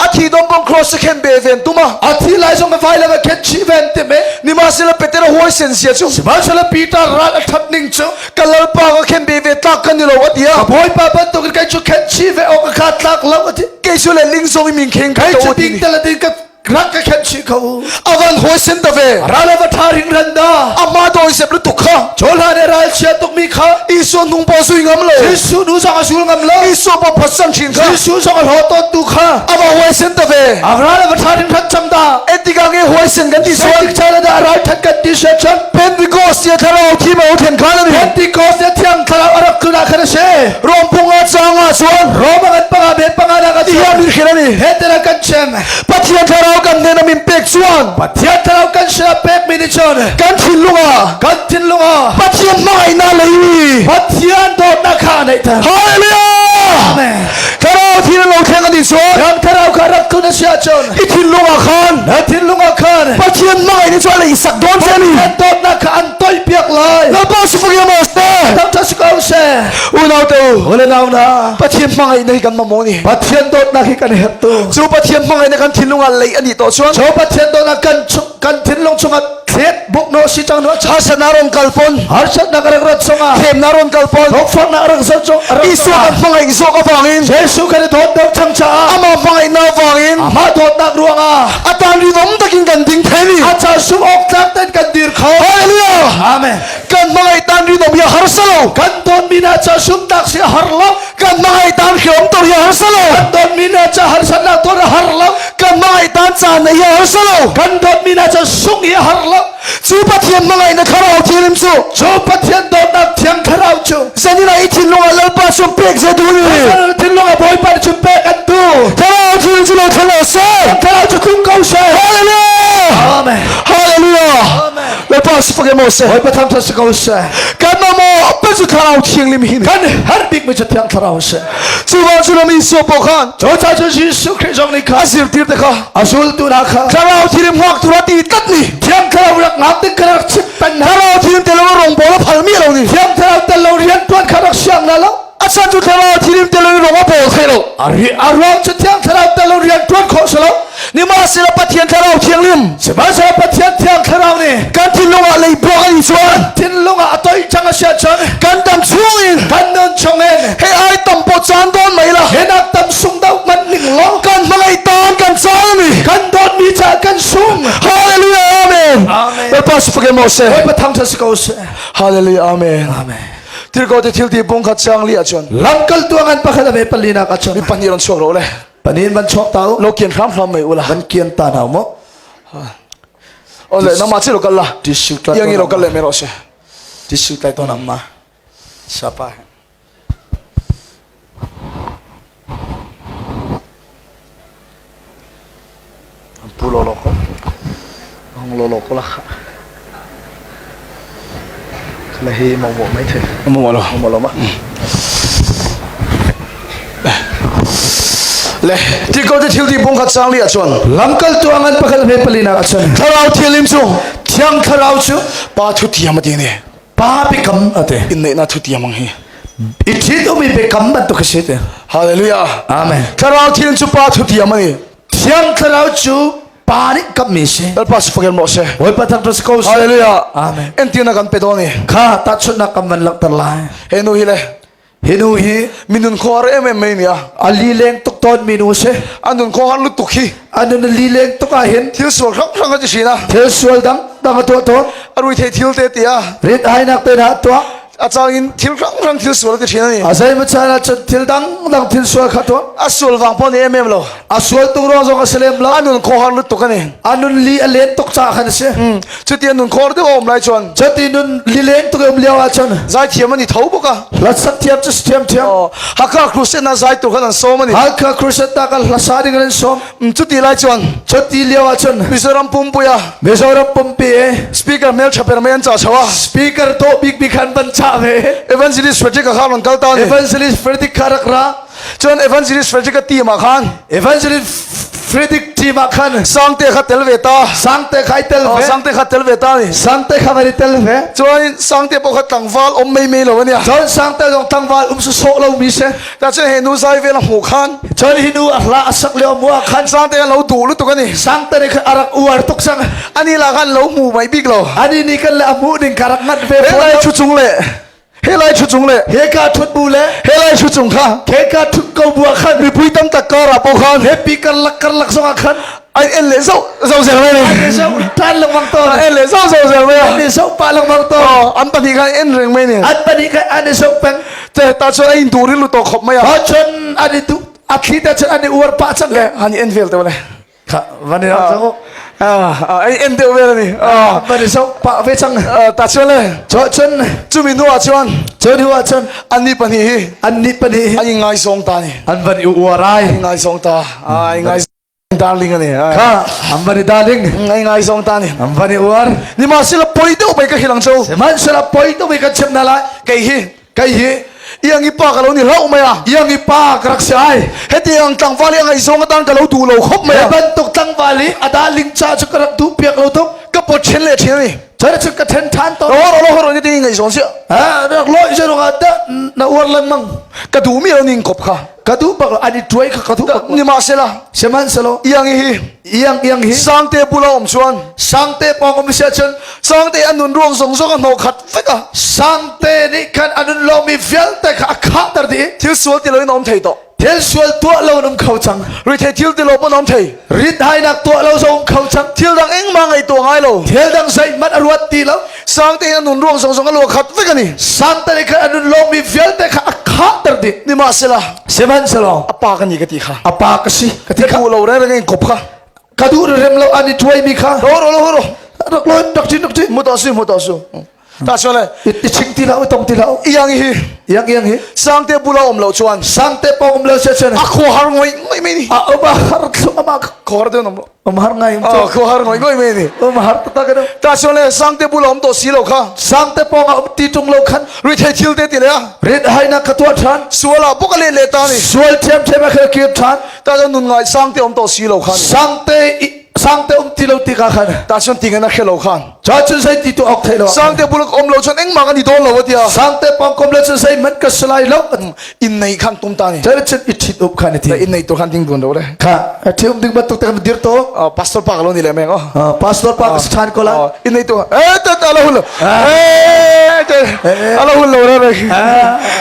A: A thi dom bong cross khen be ven tuma.
B: A thi lai zong vai lam a khen chi ven te me.
A: Nimahsela Peter huaisen sia chu.
B: Sihmanhsehlaw Peter ral a that ning cu.
A: Ka lalpa ka khen be ve tlak kan ni lo a tia.
B: Ka bawipa bantuk in kei cu khen chi ve awk ka tlak lo a ti.
A: Kei cu le ling zong i min kheng
B: Kei cu ding tel a din ka rak ka khenh chih ko.
A: A van huaisen ta ve.
B: Ral a va tha ring ran da.
A: Ama dawi sep lutuk kha.
B: Chawhla nih ral chia tuk mi kha.
A: Isua nung pa sui ngam lo.
B: Jesuh nu zong a sul ngam lo.
A: Isua pa phatsan thin kha.
B: Jesuh zong a hlaw tawn tu kha.
A: A va huaisen ta ve.
B: A ral a va tha ring ran cham da.
A: Etika nge huaisen kan ti suan.
B: Zeitik chan dah ral that kan ti sia chan.
A: Pentecost tia thlarau thi ma then khan ani.
B: Pentecost tia thiang thlarau a rak tlun ah khan a si.
A: Rom punga changa chuan.
B: Rom an panga bet panga na ka
A: Ti hian min hrilh ani.
B: He te kan chem.
A: Pathian thlarau kan hnena min pek chuan.
B: Pathian thlarau kan sinah pekmi nih cun
A: kan thinlung ah
B: kan thinlung ah
A: Pathian hmangaihnak lei
B: Pathian dawtnak kha a neihter.
A: Hallelujah!
B: Amen.
A: Thlarau thil lo thleng ani chuan
B: Thiang thlarau kha rak tlun a si ahcun
A: i thinlung ah khan
B: na thinlung ah khan
A: Pathian hmangaih ni chuan lei sak dawn che ni.
B: Pathian dawtnak kha an toihpiak lai.
A: Lalpa si fak mo se.
B: Thangṭhat si ko seh.
A: Unau te u.
B: Ule nau na.
A: Pathian hmangaihna hi kan mamawh ni.
B: Pathian dawtnak hi kan herh tu.
A: Cu Pathian hmangaihna kan thinlung ah lei ani to chuan.
B: Cu Pathian dawtnak kan kan thinlung chungah thlet buk no si cang no.
A: Harsatnak ron kal pon.
B: Harsatnak rak rat chungah.
A: Thlemnak ron kal pon.
B: Thokfaknak rak zo chung.
A: Isua kan hmangaih zawk avangin.
B: Jesuh kan i dawt deuh cang caah.
A: Amah hmangaihnak vangin.
B: Amah dawtnak ruangah.
A: A tan rinawm takin kan ding thei ni.
B: A ca sum awk tlak ten kan dir kho.
A: Hallelujah.
B: Amen.
A: Kan hmangaih tan rinawm hi a harsa lo.
B: Kan dawtmi hna ca sumnak si a har lo.
A: Kan hmangaih tan hreawm to hi a harsa lo.
B: Kan dawtmi hna ca harsatnak tuar a har lo.
A: Kan hmangaih tan caan neih hi a harsa lo.
B: Kan dawtmi hna ca sungh hi a har lo.
A: Cu Pathian hmangaihnak Thlarau Thianghlim cu
B: Cu Pathian dawtnak Thiang Thlarau cu
A: zanin ah i thinlung ah Lalpa cu pek ze duh ni.
B: Zanin thinlung ah Bawipa nih cun pek an duh.
A: Thlarau Thianghlim cu lo thlen lo seh.
B: Thlarau cu tlung ko seh.
A: Hallelujah.
B: Amen.
A: Hallelujah.
B: Amen.
A: Lalpa si fak emaw seh.
B: Bawipa thangthat si ko seh.
A: Kan mamawh pe cu Thlarau Thianghlim hi ni.
B: Kan herh bikmi cu Thiang Thlarau si.
A: Cu vang cu lam Isua pawh khan
B: Cu ca cu Jesuh Khrih zong nih kha
A: a zirtir te kha
B: a zultu hna kha
A: Thlarau Thianghlim hngak tu ti tlat ni.
B: Thiang Thlarau rak ngak ding kha rak chim peng hna.
A: Thlarau Thianghlim tel lo rawngbawl a phal mi lo ni.
B: Thiang Thlarau tel lo rian tuan kha rak siang na lo.
A: A chan cu Thlarau Thianghlim tel lo rong a bawl thei lo.
B: A ri a ruang cu Thiang Thlarau tel lo rian tuan khawh si lo.
A: Nimahsehla Pathian Thlarau Thianghlim
B: Sihmanhsehlaw Pathian Thiang Thlarau nih
A: kan thinlung ah leibuak an i chuan
B: thinlung ah a toih cang a si ahcun
A: kan dam chung in
B: kan nun chung in
A: hei ai tam pawh caan dawn mai la
B: hinak tam sung deuh hmanh ning law
A: kan hmangaih tan kan caan mi
B: kan dawtmi caah kan sung.
A: Hallelujah amen.
B: Amen.
A: Bawipa si fak emaw seh.
B: Bawipa thangṭhat si ko seh.
A: Hallelujah amen.
B: Amen.
A: Tirhkoh te thil ti bung khat chang li ahcun
B: Lamkaltu a ngan pakhat a ve palinak ahcun
A: mi pahnih ron chuak ro le
B: panin van chuak ta u.
A: Lo kian hram hram mai ula.
B: Van kian ta hna mu.
A: Ole nama chi lo kal la.
B: Tissue tla
A: Yang i lo kal le me ro se.
B: Tissue tlai ton amma. Sapa. Pu lo lo ko. Hong lo lo ko la. La hi mo mo mai the.
A: Mo lo.
B: Mo lo ma.
A: Le ti ko te thil ti bung khat sang li ahcun
B: Lamkaltu a ngan pakhat hme palinak ahcun
A: Thlarau Thianghlim cu
B: Thiang Thlarau cu
A: Pa thu thiam a ti ne.
B: Pa biakam a ti.
A: In neihna thu tiam ang hi.
B: I ṭhit umi biakam bantuk a si ti.
A: Hallelujah.
B: Amen.
A: Thlarau Thianghlim cu Pa thu tiam a ni.
B: Thiang Thlarau cu Pa nih kammi si.
A: Lalpa si fakel mo se.
B: Bawipa thangṭhat si ko seh.
A: Hallelujah.
B: Amen.
A: Entirna kan pe dawn i.
B: Kha tahchunhnak kan van langhter lai.
A: He nu hi le
B: Hi nu hi
A: minun khuar em em mai nia.
B: A lileng tuk tawn mi nu si.
A: A nun khuar lutuk hi.
B: A nun a lileng tuk ah hin
A: thil sual hrang hrang a ti thin a.
B: Thil sual dang dang a tuah tawn.
A: A rui thei thil te tia.
B: Rit hainak te hna tuah.
A: A chang in thil hrang hrang thil sual a ti thin a ni.
B: A zei caan ah cun thil dang dang thil sual kha tuah.
A: A sual vang pawh ni em em lo.
B: A sual tuk ruang zong a si lem lo.
A: A nun khuar lutuk a ni.
B: A nun li a len tuk caah khan a si.
A: Cuti a nun khuar deuh a um lai chuan.
B: Cuti nun lilen tuk um lio ah cun.
A: Zaithiam ani tho bawk a.
B: Hlasak thiam cu thiam thiam.
A: Hakha Crusade na zai tu khan an sawm ani.
B: Hakha Crusade ta kan hlasa ding an sawm.
A: Cuti lai chuan.
B: Cuti lio ah cun.
A: Mizoram pumpui a.
B: Mizoram pumpi e.
A: Speaker hmel tha per mai an cha chawa.
B: Speaker to bik bik han ban cha ve.
A: Evangelist Frederick kha ron kal ta ni.
B: Evangelist Frederick kha rak ra.
A: Chuan Evangelist Frederick a team ah khan
B: Evangelist Frederick team ah khan
A: Sangte kha tel ve ta.
B: Sangte kha i tel ve.
A: Sangte kha tel ve ta ni.
B: Sangte kha van i tel ve.
A: Chuan Sangte pawh kha tlangval om mei mei lo ania.
B: Chuan Sangte zong tlangval um su sawh lo mi se.
A: Ta chuan he nu zai vel a hmuh khan.
B: Chuan hi nu a hla a sak lio mu ah khan
A: Sangte khan lo duh lutuk ani.
B: Sangte nih khan a rak uar tuk cang.
A: Ani la khan lo hmu mai bik lo.
B: Ani nih kan le a hmuh ding ka rak ngat ve.
A: He lai thu chung le he lai thu chung le
B: heka thut bu le
A: he lai thu chung kha
B: heka thut ko bu ah khan
A: mipui tam tak kar ah pawh khan
B: happy karlak karlak zong ah khan
A: ai en le zo zo zel mai
B: ai zo tan lengmang to
A: en le zo zo zel mai
B: an zo pa lengmang to
A: an pahnih kha en reng mai ni
B: an pahnih kha an zo peng
A: te ta chuan ai in tur lu to khop mai a
B: ha chun an i tu a thli te chun an i uar pa chang
A: le han en vel te le
B: Kha van i rak cang u.
A: Ai en deuh vel ani.
B: Van i sok pah ve cang.
A: Ta chuan le.
B: Cun
A: chumi hnu ah chuan
B: cun hnu ah cun
A: anni pahnih hi
B: anni pahnih hi
A: an i ngaizawng ta ni.
B: An van i uar ai.
A: An ngaizawng ta. Ai ngai darling ani.
B: Kha an van i darling.
A: Ai ngaizawng ta ni.
B: An van i uar.
A: Nimahsela poi deuh bai ka hilang cho.
B: Sihmanhsehlaw poi deuh bai kan chim na lai.
A: Kei hi
B: Kei hi
A: iang i pa ka lo ni hlauh mai a.
B: Iang i pa ka rak si ai.
A: Heti ang tlangval i a ngaihzawng atan ka lo duh lo khop mai
B: a.
A: Hi
B: bantuk tlangval i a darling ca cu ka rak duh piak lo tuk.
A: Ka pawt ṭhen le ṭhen ani.
B: Cun cu ka ṭhen ṭhan tawn.
A: Ro ro ro ro ni ngaihzawng si.
B: Ha rak loi je rong ah dah na uar lengmang.
A: Ka duh mi lo ning kop kha.
B: Ka duh bak lo an i tuai kha ka duh bak.
A: Nimahsela.
B: Sihmanhsehlaw
A: iang hi
B: iang iang hi
A: Sangte bula om chuan
B: Sangte pawng um si ahcun
A: Sangte an nun ruang zong zong a hnawh khat vek a
B: Sangte nih khan a nun lomi vialte kha a khahter dih
A: thil sual ti loin a um thei tawh.
B: Thil sual tuah lo an um kho cang.
A: Rithei thil ti lo pawn a um thei.
B: Rithainak tuah lo zong um kho cang.
A: Thil dang engmah ngaihtuah ngai lo.
B: Thil dang zeihmanh a ruat ti lo.
A: Sangte in a nun ruang zong zong a lua khat vek ani.
B: Sangte nih khan a nun lawngmi vialte kha a khahter dih.
A: Nimahsela
B: Sihmanhsehlaw
A: a pa ka ni ka ti kha.
B: A pa ka si ka ti
A: Ka
B: kha.
A: duh lo reng reng in kop kha.
B: Ka duh rem lo an i tuaimi kha.
A: Ro ro ro ro.
B: Rak lawi rak chin rak chin.
A: Mu to su mu to su. Ta chuan le.
B: I ching ti lo i tong ti lo.
A: Iang hi.
B: Iang iang hi.
A: Sangte bula om lo chuan.
B: Sangte pong om lo se chuan.
A: A kho har ngoi ngoi mai ni.
B: A um har thlu ama
A: kho har den om lo.
B: Um har ngai um.
A: A kho har ngoi ngoi mai ni.
B: Um har ta ka
A: Ta chuan le sangte bula om to si lo kha.
B: Sangte pong a um ti tung lo khan.
A: Ri thei thil te ti le a.
B: Rit hai na ka tua than.
A: Suala bok le le ta ni.
B: Sual thiam thiam a khel kir than.
A: Ta chuan nun ngai sangte om to si lo khan.
B: Sangte Sangte um ti lo ti ka khan.
A: Ta chuan ting na khelo khan.
B: Cha chun sai ti tu ok thei lo.
A: Sangte bulak om lo chuan engmah kan i dawn lo atia.
B: Sangte pong kom le chun sai man ka salai lo.
A: In nei khan tum ta ni.
B: Cha chun i thit up khan ti.
A: In nei to khan ding dun lo le.
B: Kha thi um ding bat tuk te kan dir to.
A: Pastor pa lo ni le meng o.
B: Pastor pa ka chan ko la.
A: In nei to eh ta ta la hul. Eh te ala hul lo re re.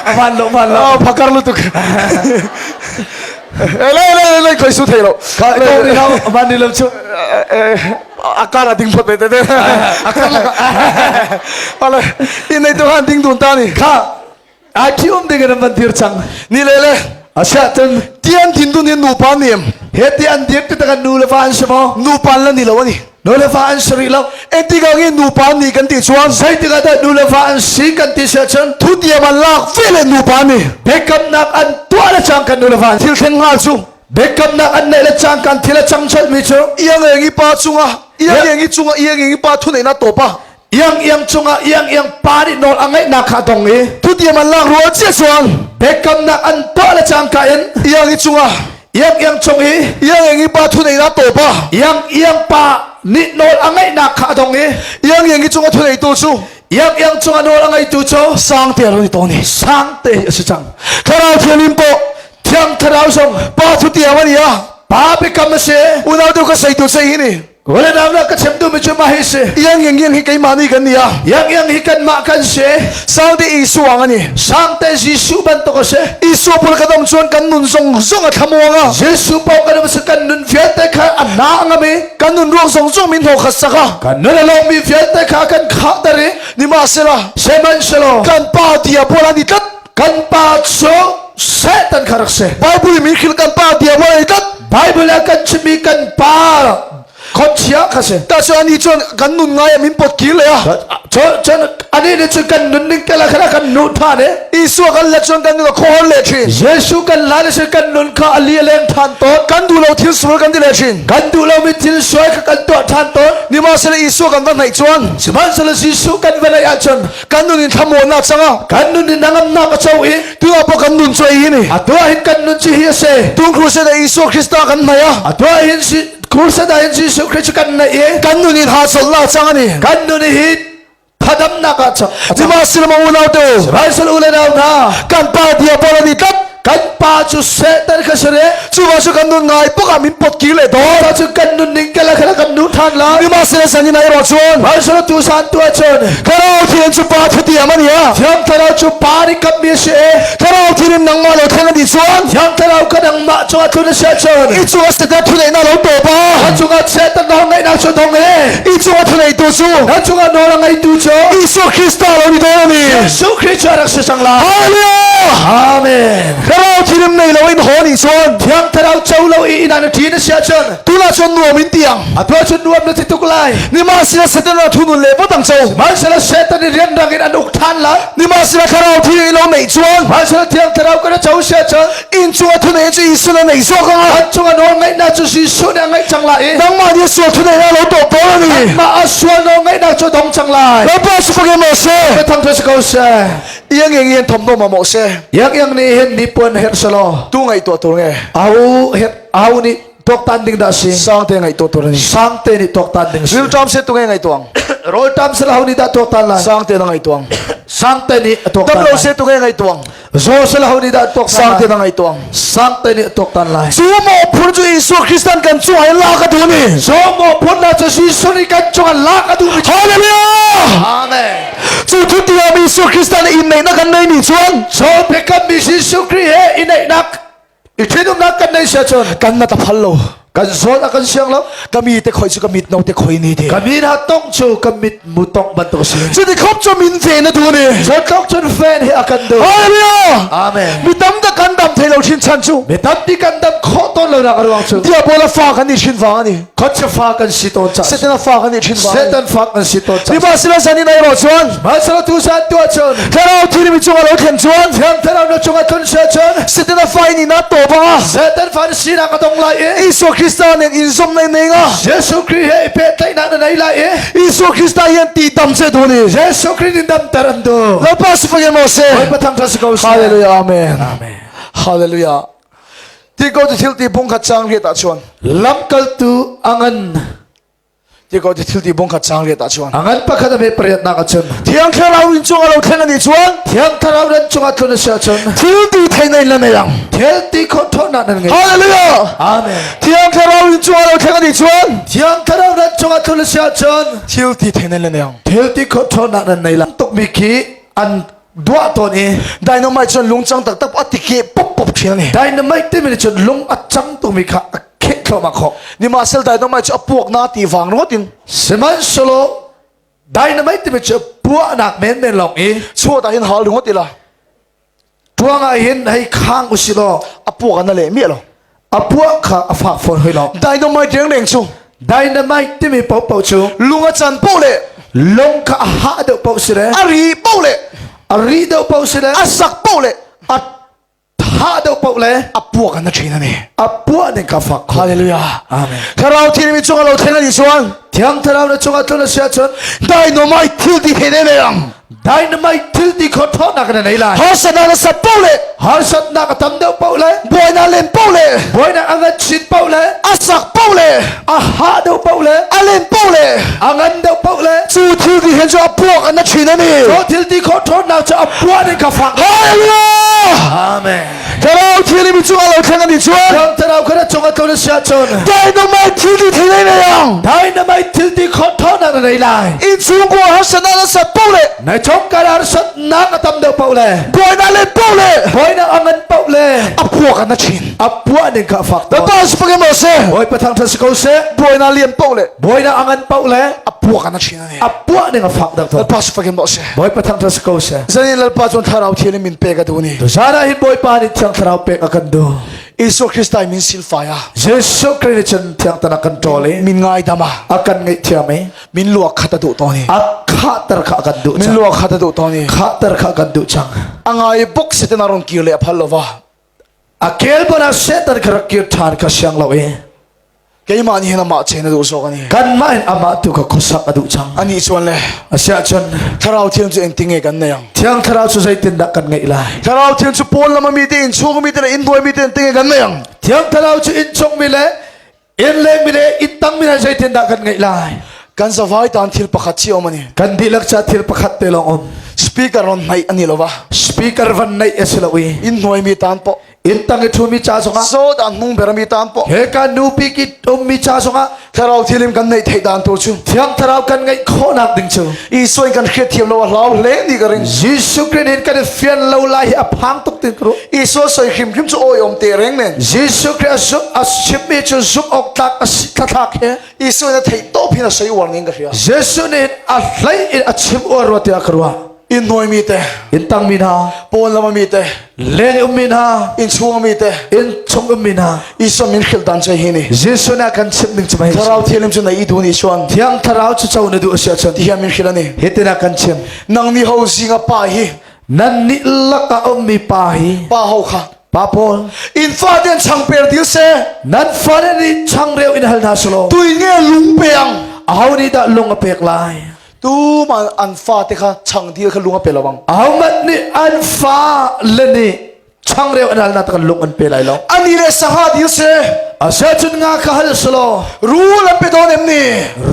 B: Aman lo man lo.
A: Phakar lu tuk. Le le le khoi su thei lo.
B: Kha ko ni lo aman ni lo chu.
A: Akar a ding phot ve te te.
B: Akar la.
A: Ala in nei to han ding dun ta ni.
B: Kha ai thi um ding in man dir chang.
A: Ni le le.
B: Asia tun
A: Tian thin dun hin nupa ni em.
B: He ti an dir ti takan nu le fa an si mo.
A: Nupa la ni lo ani.
B: Nu le fa an si rih lo.
A: Engtik ah nge nupa ni kan tih chuan.
B: Zeitik ah dah nu le fa an si kan ti si ahcun.
A: Thutiam an lak ve le nupa ni.
B: Biakamnak an tuah le cang kan nu le fa.
A: Thil thleng hngal cu.
B: Biakamnak an neih le cang kan thil a cang cholhmi cu.
A: Iang eng i pa cungah iang eng i cungah iang eng i pa thuneihnak tawp ah.
B: Iang iang cungah iang iang pa nih nawl a ngeihnak kha a dong i.
A: Thutiam an lak rual cia chuan.
B: Biakamnak an tuah le cangka in.
A: Iang i cungah
B: Iang iang cung i.
A: Iang eng i pa thuneihnak tawp ah.
B: Iang iang pa nih nawl a ngeihnak kha a dong i.
A: Iang iang i cungah thuneitu cu.
B: Iang iang cungah nawl a ngeitu cu.
A: Sangte a run i tawn i.
B: Sangte a si cang.
A: Thlarau Thianghlim pawh.
B: Thiang Thlarau zong.
A: Pa thutiam a ni a.
B: Pa biakam a si.
A: Unau tu ka sei tu sei hi ni.
B: Wala na na ka chim duhmi cu mah hi si.
A: Iang iang iang hi keimah nih kan ni a.
B: Iang iang hi kanmah kan si.
A: Sangte Isu ang ani.
B: Sangte Jesuh bantuk a si.
A: Isu pul ka dam chuan kan nun zong zong a thlamuang a.
B: Jesuh pau kan um si kan nun vialte kha a na ngami.
A: Kan nun ruang zong zong min ho khat sak a.
B: Kan nun a lawmmi vialte kha kan khah i.
A: Nimahsela.
B: Sihmanhsehlaw.
A: Kan pa diabol ani tlat.
B: Kan pa cu Satan kha rak si.
A: Bible mi khil kan pa diabol ani tlat.
B: Bible ah kan chimmi kan pa khuachia kha si.
A: Ta cu ani chuan kan nun ngai min pot kir le a.
B: Cun ani nih cun kan nun ning kala khala kan nu than e.
A: Isua kan let chuan kan nun khor le thin.
B: Jesu kan la le kan nun kha ali leng than ton.
A: Kan duh lo thil sual kan ti le thin.
B: Kan duh lo mi thil sual kha kan tuah than ton.
A: Nimahsela Isua kan va hnaih chuan.
B: Sihmanhsehlaw Jesuh kan va naih ahcun
A: kan nun in thlamuannak cang a.
B: Kan nun in nangamnak a co i.
A: Tu ah pawh kan nun cu ei hi ni.
B: Atu ah hin kan nun cu hi a si.
A: Tung crusade ah Jesuh Krista kan hnaih a.
B: Atu ah hin crusade ah hin Jesuh Christ cu kan naih i.
A: Kan nun in hahchawlhnak cang a ni.
B: Kan nun hi thadamnak ah cang.
A: Sihmanhsehlaw unau te u.
B: Sihmanhsehlaw u le nau hna.
A: Kan pa diabol a ni tlat.
B: Kan pa cu Satan kha si re.
A: Cu va cu kan nun ngai bok ah min pot kir le dawn.
B: Cu kan nun ning kala khala kan nu than la.
A: Sihmanhsehlaw san in ai rawh chuan.
B: Sihmanhsehlaw tu san tu ahcun.
A: Thlarau Thiang cu pa thutiam a ni a.
B: Thiang Thlarau cu pa nih kammi a si e.
A: Thlarau Thiang nangmah lo thleng a nih chuan.
B: Thiang Thlarau ka nangmah cungah tlun a si ahcun.
A: I cungah Satan thuneihnak lo tawp a.
B: Na cungah Satan nawl ngeihnak cu dong e.
A: I cungah thuneitu cu.
B: Na cungah nawl a ngeitu cu.
A: Jesuh Krista lo ni dawn a ni.
B: Jesuh Khrih cu a rak si cang la.
A: Hallelujah.
B: Amen.
A: Thlarau Thiang nei lo in haw nih chuan.
B: Thiang Thlarau co lo i inn ah na ṭin a si ahcun.
A: Tunah cun nuam in tiang.
B: Atu ahcun nuam na ti tuk lai.
A: Nimahsela Satan a thunun le vat ang cho.
B: Sihmanhsehlaw Satan i rianrang in an uk ṭhan lai.
A: Nimahsela Thlarau Thiang i lo neih chuan.
B: Sihmanhsehlaw Thiang Thlarau kan co si ahcun.
A: Inn cungah thuneih cu Jesuh na neih zawk ang a.
B: An cungah nawl ngeihnak cu Jesuh nih a ngeih cang lai i.
A: Nangmah nih sual thuneihnak lo tuah tawn a ni.
B: Nangmah a sual nawl ngeihnak cu dong cang lai.
A: Bawipa si fak maw seh.
B: Biathang cu si ko seh.
A: Iang iang ian thom ma maw seh.
B: Iang iang nih hin ni puan herh selaw.
A: Tu ngaihtuah tur nge.
B: Au her au nih tuaktan ding dah si.
A: Sangte ngaihtuah tur ani.
B: Sangte nih tuaktan ding si.
A: Rilṭam se tu nge ngaihtuang.
B: Rawlṭam sel ho nih dah tuaktan lai.
A: Sangte na ngaihtuang.
B: Sangte nih a tuaktan
A: Damlo
B: lai.
A: se tu nge ngaihtuang.
B: Zaw sel ho nih dah tuaktan lai.
A: Sangte na ngaihtuang.
B: Sangte nih a tuaktan lai.
A: Cu mawhphur cu Jesuh Christ kan cungah in lak a duh ni.
B: Cu mawhphurnak cu Jesuh nih kan cungah lak a duh mi.
A: Hallelujah.
B: Amen.
A: Cu thutiam Jesuh Christ nih in neihnak kan nei ni chuan.
B: Cu biakam mi Jesuh Khrih he i neihnak. I ṭhitumnak kan neih si ahcun
A: kan nat a phal lo.
B: Kan zawn a kan siang lo.
A: Ka mi te khoi cu ka mit no te khoi ni ti.
B: Ka mi hna tong cu ka mit mu tong bantuk a si.
A: Cuti khop cu min ve na duh ni.
B: Cu cun fen hi a kan duh.
A: Hallelujah.
B: Amen.
A: Mi tam tak kan dam thei lo thin chan cu.
B: Mi tampi kan dam khawh tawn lo nak a ruang cu.
A: Diabol a fa kan ni thin vang ani.
B: Khuachia fa kan si tawn ca.
A: Satan a fa kan ni thin vang.
B: Satan fa kan si tawn ca.
A: Sihmanhsehlaw zan in ai rawh chuan.
B: Hmanhsehlaw tu zan tu ahcun.
A: Thlarau thil mi cungah lo thlen chuan.
B: Thiang Thlarau na cungah tlun sia cun.
A: Satan a fa in ina to banga.
B: Satan fa na sinak a dong lai i.
A: Isua Krista nen in zom nei nei nga.
B: Jesuh Khrih he i pehtlaihnak na nei lai i.
A: Isua Krista hian ti dam che du ni.
B: Jesuh Khrih in damter an du.
A: Lalpa si fakin mo se.
B: Bawipa thangṭhat si ko seh.
A: Hallelujah. Amen.
B: Amen.
A: Hallelujah. Ti ko ti thil ti bung khat chang riat ah chuan.
B: Lamkaltu a ngan.
A: Ti ko ti thil ti bung khat chang riat ah chuan.
B: A ngan pakhat a me pariatnak ah cun.
A: Thiang Thlarau in chung a lo thleng ani chuan.
B: Thiang Thlarau nan cungah tlun a si ahcun.
A: Thil ti thei nei la nei ang.
B: Thil ti khawh ṭhawnnak nan ngei.
A: Hallelujah.
B: Amen.
A: Thiang Thlarau in chung a lo thleng ani chuan.
B: Thiang Thlarau nan cungah tlun a si ahcun.
A: Thil ti thei nei la nei ang.
B: Thil ti khawh ṭhawnnak nan nei la. Tukmi khi an duah tawn i
A: Dynamite cun lungcang taktak a ti pop pop ṭhial ni.
B: Dynamite timi nih cun lung a cang tukmi kha a kheh thluahmah khawh.
A: Nimahsel dynamite cu a puak na ti vang ringawt in
B: Sihmanhsehlaw dynamite timi cu puahnak menmen lawng i
A: chuat ah hin hal ringawt ila
B: tuang ah hin hei khang usih law
A: a puak an na leh miah lo.
B: A puah kha a fak fawn hoi lo.
A: Dynamite rengreng cu
B: Dynamite timi paohpaoh cu
A: lung a can paoh le
B: lung kha a hah deuh paoh si le
A: a ri paoh le
B: a ri deuh paoh si le
A: a sak paoh le
B: a hah deuh paoh le
A: a puak an na ṭhin ani.
B: A puah ning kha fak khawh.
A: Hallelujah.
B: Amen.
A: Thlarau thiangmi cung a lo thleng ani chuan
B: Thiang Thlarau na cungah tlun a si ahcun
A: dynamite thil ti he ne ang.
B: Dynamite thil ti kho ṭhawnnak na nei lai.
A: Harsatnak na sat paoh le
B: Harsatnak a tam deuh paoh le
A: buainak len paoh le
B: buainak a ngan chin paoh le
A: a sak paoh le
B: a hah deuh paoh le
A: a len paoh le
B: a ngan deuh paoh le
A: cu thil ti hen cu a puak an na ṭhin ani.
B: Cu thil ti kho ṭhawnnak cu a puah ning kha fak.
A: Hallelujah!
B: Amen.
A: Thlarau thiangmi cung a lo thleng ani chuan
B: Thiang Thlarau kha na cung a tlun a si ahcun
A: dynamite thil ti thei nei nei ang.
B: Dynamite thil ti kho ṭhawnnak na nei lai.
A: Innchungkhar harsatnak na sat paoh le
B: Na chungkhar harsatnak a tam deuh paoh le
A: buainak len paoh le
B: buainak a ngan paoh le
A: a puak an na chin.
B: A puah ning kha a fak tawn.
A: Bawipa si pake maw seh.
B: Bawipa thangṭhat si ko seh.
A: Buainak lian paoh le
B: buainak a ngan paoh le
A: a puak an na chin ani.
B: A puah ning a fak deuh tawn.
A: Lalpa si pake maw seh.
B: Bawipa thangṭhat si ko seh.
A: Zanin Lalpa cun Thlarau Thiangin min pek a duh ni.
B: Tuzaan ah hin Bawipa nih Thiang Thlarau pek a kan duh.
A: Jesuh Krista min silfai a.
B: Jesuh Khrih nih cun Thiang Tan a kan ṭawl i
A: min ngaidam a.
B: A kan ngaihthiam i
A: min luak khat a duh tawn i
B: a khahter kha a kan duh
A: min
B: cang.
A: luak khat a duh tawn i
B: Khahter kha a kan duh cang.
A: A ngai bok si ten a rong kir le a phal lova.
B: A kel bon ah Satan kha rak kir ṭhan kha siang lo i
A: keimah nih hin amah chen a duh zawk ani.
B: Kanmah in amah tu kha khuasak a duh cang.
A: Ani chuan le
B: Asiahcun
A: Thlarau Thiang cu engtin nge kan nei ang?
B: Thiang Thlarau cu zeitindah kan ngeih lai?
A: Thlarau Thiang cu pawn lam mi te innchung mi te le innhnuai mi te engtin nge kan nei ang?
B: Thiang Thlarau cu innchung mi le innleng mi le inntang mi le zeitindah kan ngeih lai?
A: Kan zavai tan thil pakhat chi om ani.
B: Kan dihlak ca thil pakhat te lawng um.
A: Speaker ron hnaih ani lova.
B: Speaker van naih a si lo i
A: innhnuai mi tan pawh
B: inn tang i ṭhumi ca zongah
A: so dan hmung ber mi tan pawh
B: he ka nupi ki ummi ca zongah
A: Thlarau thilim kan neih theih dan tur chu
B: Thiang Thlarau kan ngeih khawhnak ding cu
A: Isua in kan hriat thiam lo a hlau hle ni ka ring.
B: Jesuh Christ in kan i fian lo lai hi a phang tuk tin ka ruah.
A: Isua soi hrim hrim cu awi om te reng nen.
B: Jesuh Christ a zumh a chimmi cu zumh awk tlak a si thlathlak he
A: Isua in a theih tawp hin a soi uar ning ka hria.
B: Jesuh nih a hlei in a chim uar rua tiah ka ruah.
A: Inn hnuai mi te,
B: Inn tang mi hna,
A: pawn lam mi te,
B: leng um mi hna,
A: inn chung mi te,
B: inn chung um mi hna,
A: Isua min hrilh dan che hi ni.
B: Jesuh nih a kan chimh ning cu mei.
A: Thlarau Thianghlim cu na i duh ni chuan.
B: Thiang Thlarau cu co na duh a si ahcun
A: ti hian min hrilh ani.
B: Hitin a kan chim.
A: Nang ni ho zinga pa hi
B: Nan nih lakah ummi pa hi
A: pa ho kha
B: pa pawl
A: in fate an changper dil se
B: nan fale nih changreu in hal hna selaw
A: tui nge lung peang
B: aho nih dah lung a pek lai?
A: Tu man an fate kha chang dil kha lung a pe lawang.
B: Aho mat nih an fa le nih changreu an hal na tak lung an pe lai lo.
A: Ani le sangha dil se
B: Asacun nga kha hal selaw
A: rul an pe dawn em ni?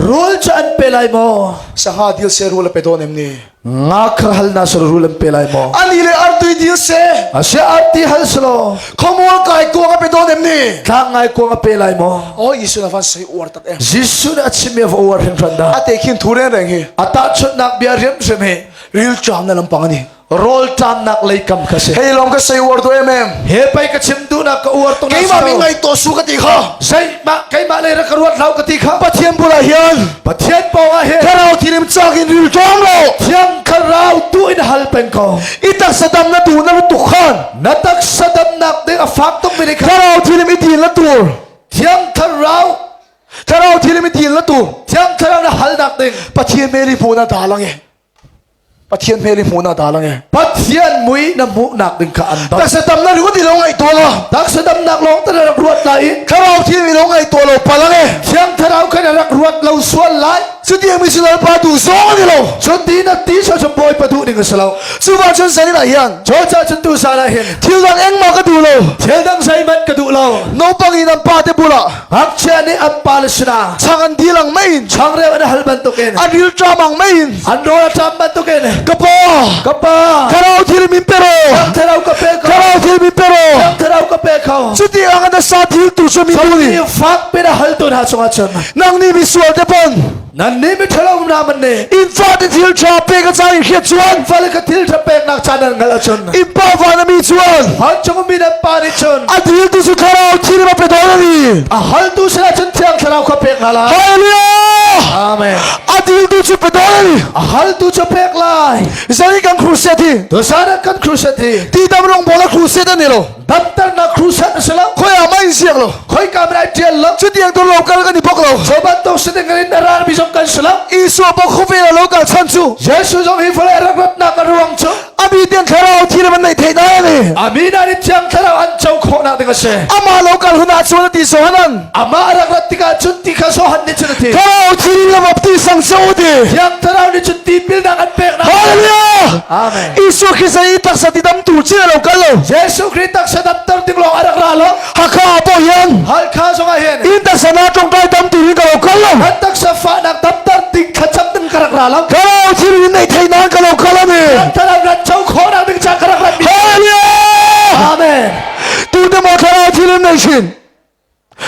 B: Rul cu an pe lai maw?
A: Sangha dil se rul a pe dawn em ni?
B: Nga kha hal na selaw rul an pe lai maw?
A: Ani le artui dil se
B: Asia arti hal selaw
A: khawmual kai kuang a pe dawn em ni?
B: Tlang ngai kuang a pe lai maw?
A: Oh Jesuh na van sei uar tak em.
B: Jesuh nih a chimmi a va uar hringhran dah.
A: A te khin thu reng reng hi.
B: A tahchunhnak bia riamhrim hi
A: ril ṭam na lampang ani.
B: Rawl ṭamnak leikam kha si.
A: Hei lawng ka sei uar duh em em.
B: He pei ka chim duhnak ka uar tung
A: Keimah mi ngaihtuah su ka ti kha.
B: Zeimah keimah lei rak ka ruat hlau ka ti kha.
A: Pathian bulah hian.
B: Pathian pawngah hin.
A: Thlarau thirim chak in ril ṭawng lo.
B: Thiang Thlarau tu in hal peng ko.
A: I taksa dam na duh na lutuk khan.
B: Na taksa damnak ding a fak tuk mi nih khan.
A: Thlarau thirim i dil na tur.
B: Thiang Thlarau
A: Thlarau thirim i dil na tur.
B: Thiang Thlarau na halnak ding.
A: Pathian meri hmu na dalang e. Pathian hmel i hmuhnak dah lang e.
B: Pathian mui na hmuhnak ding kha an dot.
A: Taksa damnak ringot i lo ngaihtuah lo.
B: Taksa damnak lawng te na rak ruat lai i.
A: Thlarau thil i lo ngaihtuah lo palang e.
B: Thiang Thlarau kha na rak ruat lo sual lai.
A: Cutiang mi cu Lalpa duh zong an i lo.
B: Cuti na ti so cu Bawipa duh ning a si lo.
A: Cuva cun zanin ah hian.
B: Cucaah cun tu zan ah hin.
A: Thil dang engmah ka duh lo.
B: Thil dang zeihmanh ka duh lo.
A: Naupang in an pa te bulah.
B: Ngakchia nih an pa le sinah.
A: Chang an dil ang mai in.
B: Changreu an hal bantukin.
A: An rilṭam ang mai in.
B: An rawl a ṭam bantukin.
A: Ka pa.
B: Ka pa.
A: Thlarau thil min pe rawh.
B: Thlarau ka pe ko.
A: Thlarau thil min pe rawh.
B: Thlarau ka pe ko.
A: Cuti ang an sa thil tu cu mi tu nih.
B: Fak pin a hal tu hna cungah cun.
A: Nang nih misual te pon.
B: Nan nih mi ṭhalo na man nih.
A: In fa te thil ṭha pek a caan in hriat chuan.
B: Fa le ka thil ṭha peknak caan an ngal ahcun.
A: In pa van a mi chuan.
B: Han chung mi nan pa nih cun.
A: A dil tu cu thlarau thil ma pe dawn a ni.
B: A hal tu sinah cun thiang thlarau kha pek hna lai.
A: Hallelujah.
B: Amen.
A: A dil tu cu pe dawn a ni.
B: A hal tu cu pek lai.
A: Zari kan crusade hi.
B: Tuzan ah kan crusade hi.
A: Ti dam rong bol a crusade ani lo.
B: Damternak crusade a si lo.
A: Khoi ah mai siak lo.
B: Khoi ka mai tial lo.
A: Chutiang tu local kan i bok lo.
B: Cu bantuk si ding in ral mi zong kan si lo.
A: Isua bok khuvel lo kal chan cu.
B: Jesuh zong hi vawlei rak ratnak a ruang cu.
A: Ami tiang thlarau thil man nei thei na ni.
B: Ami na ni thiang thlarau an co khawhnak ding a si.
A: Ama lo kal hun ah chuan a ti so hanan.
B: Amah rak rat tikah cun ti kha Johan nih cun a ti.
A: Thlarau thil in lam ti sang so ti.
B: Thiang Thlarau nih cun tipilnak an pek na.
A: Hallelujah.
B: Amen.
A: Isu Christ i taksa ti dam tu chi lo kal lo.
B: Jesuh Christ taksa damter ding lawng a rak ra lo.
A: Hakha pawh hian.
B: Halkha zongah hin.
A: In taksa na tongtai dam tu in ka lo kal lo.
B: Kan taksa fahnak damter ding thlacam ding ka rak ra lo.
A: Thlarau thil in nei thei nan ka lo kal ani.
B: Thiang Thlarau rat cho khawhnak ding ca ka rak rat mi.
A: Hallelujah.
B: Amen.
A: Tu te maw thlarau thil in nei chin.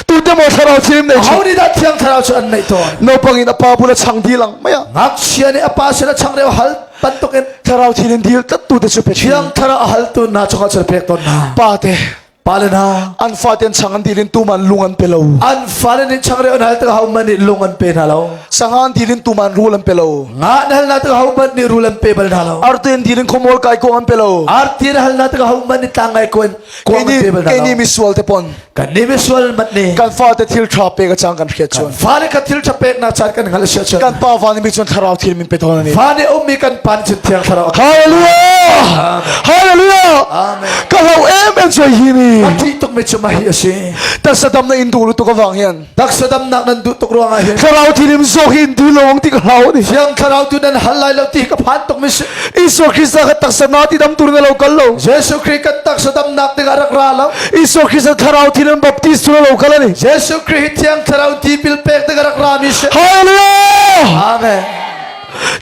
A: Tu te maw thlarau thiam nei
B: Ho nih dah thiang thlarau cu an neih tawn?
A: Naupang in a pa bula chang dil ang mai a.
B: Ngakchia nih a pa sin a changreu hal bantukin
A: thlarau thil in dil tlat tu te cu pe
B: Thiang thlarau a hal tu hna chungah cun pek tawn hna.
A: Pa te
B: Pa le hna
A: an fate an chang an dil in tuman lung an pe lo.
B: An fale nih changreu an hal tikah hohmanh nih lung an pe hna lo.
A: Sanga an dil in tuman rul an pe lo.
B: Nga an hal hna tikah hohmanh nih rul an pe bal hna lo.
A: Arti an dil in khomol kai kong an pe lo.
B: Arti an hal hna tikah hohmanh nih tlang ngai kuan kuang an pe bal hna lo.
A: Kei nih misual te pon
B: Kan nih misual mat nih
A: kan fate thil ṭha pek a cang kan hriat cun
B: kan fale kha thil ṭha peknak caan kan hngalh sia cun
A: kan pa van mi cun thlarau thil min pe tawn ani
B: fa nih ummi kan pa nih cun thiang thlarau
A: Hallelujah Hallelujah
B: Amen
A: ka hlau em em chuai hi ni
B: a ṭih tuk mi cu mah hi a si
A: taksa dam na in duh lu tuk awang hian
B: taksa damnak nan duh tuk ruangah hin
A: thlarau thilim zawk hi in duh lawng ti ka hlau ni
B: thiang thlarau tu nan hal lai lo ti ka phan tuk mi si
A: Isua Krista ka taksa na ti dam tur na lo kal lo
B: Jesuh Khrih kan taksa damnak ding ah rak ra lo
A: Isua Krista thlarau thilim baptist tu na lo kal ani
B: Jesuh Khrih thiang thlarau tipil pek ding ah rak ra mi si
A: Hallelujah
B: Amen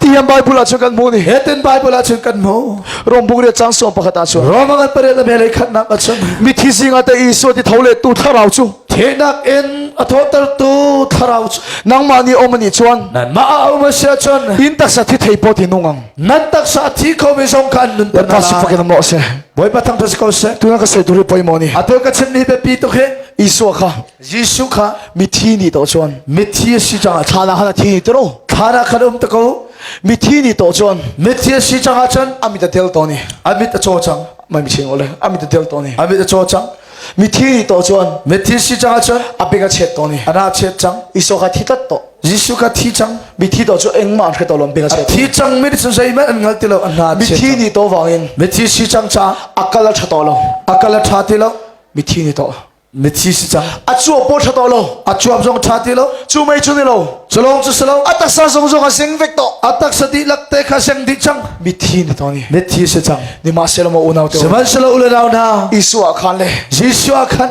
A: Ti hian Bible ah cun kan hmu ni
B: Hetin Bible ah cun kan hmu
A: Rom buk riat cang sawm pakhat ah cun
B: Roma kan pariat le velei khatnak ah cun
A: mithi zingah te Isua ti tho le tu thlarau cu
B: Thihnak in a thawhtertu thlarau cu
A: nangmah nih um ani chuan
B: nanmah a um a si ahcun
A: in taksa thi thei pawh ti nung ang
B: nan taksa a thi khomi zong kha an nun
A: Bawipa sifak in mo se
B: Bawipa thangṭhat si ko seh
A: tuna ka sei turi poi mo ni
B: atu ka chim ni biapi tuk hi
A: Isua kha
B: Jesuh kha
A: mithi ni to chuan
B: mithi a si cang ah
A: thla khan a thi ni tiro
B: thla khan um te ko
A: mithi ni to chuan
B: mithi a si cang ahcun
A: amit a tel to ni
B: amit a caw cang
A: mai mi ching ole amit a tel to ni
B: amit a caw cang
A: Mithi nih to chuan
B: mithi si cang ahcun
A: a beng a chet to ni
B: ana chet cang
A: Isua kha thi tlat to
B: Jesuh kha thi cang
A: mithi to chu engmah an hre to lom beng a chet
B: thi cang mi cu zeihmanh an ngal ti lo an hna
A: mithi nih to wangin
B: mithi si cang ca
A: akal a tha to lo
B: akal a tha ti lo
A: mithi nih to
B: mithi si cang
A: a chuap pawh tha to lo
B: a chuap zong tha ti lo
A: chu mei chu ni lo
B: cu lawng cu si lo
A: a taksa zong zong a seng vek to
B: a taksa dihlak te kha seng dih cang
A: mithi ni to ni
B: mithi si cang
A: Nimahselaw maw unau te
B: Sihmanhsehlaw u le nau hna
A: Isua khan le
B: Jesuh khan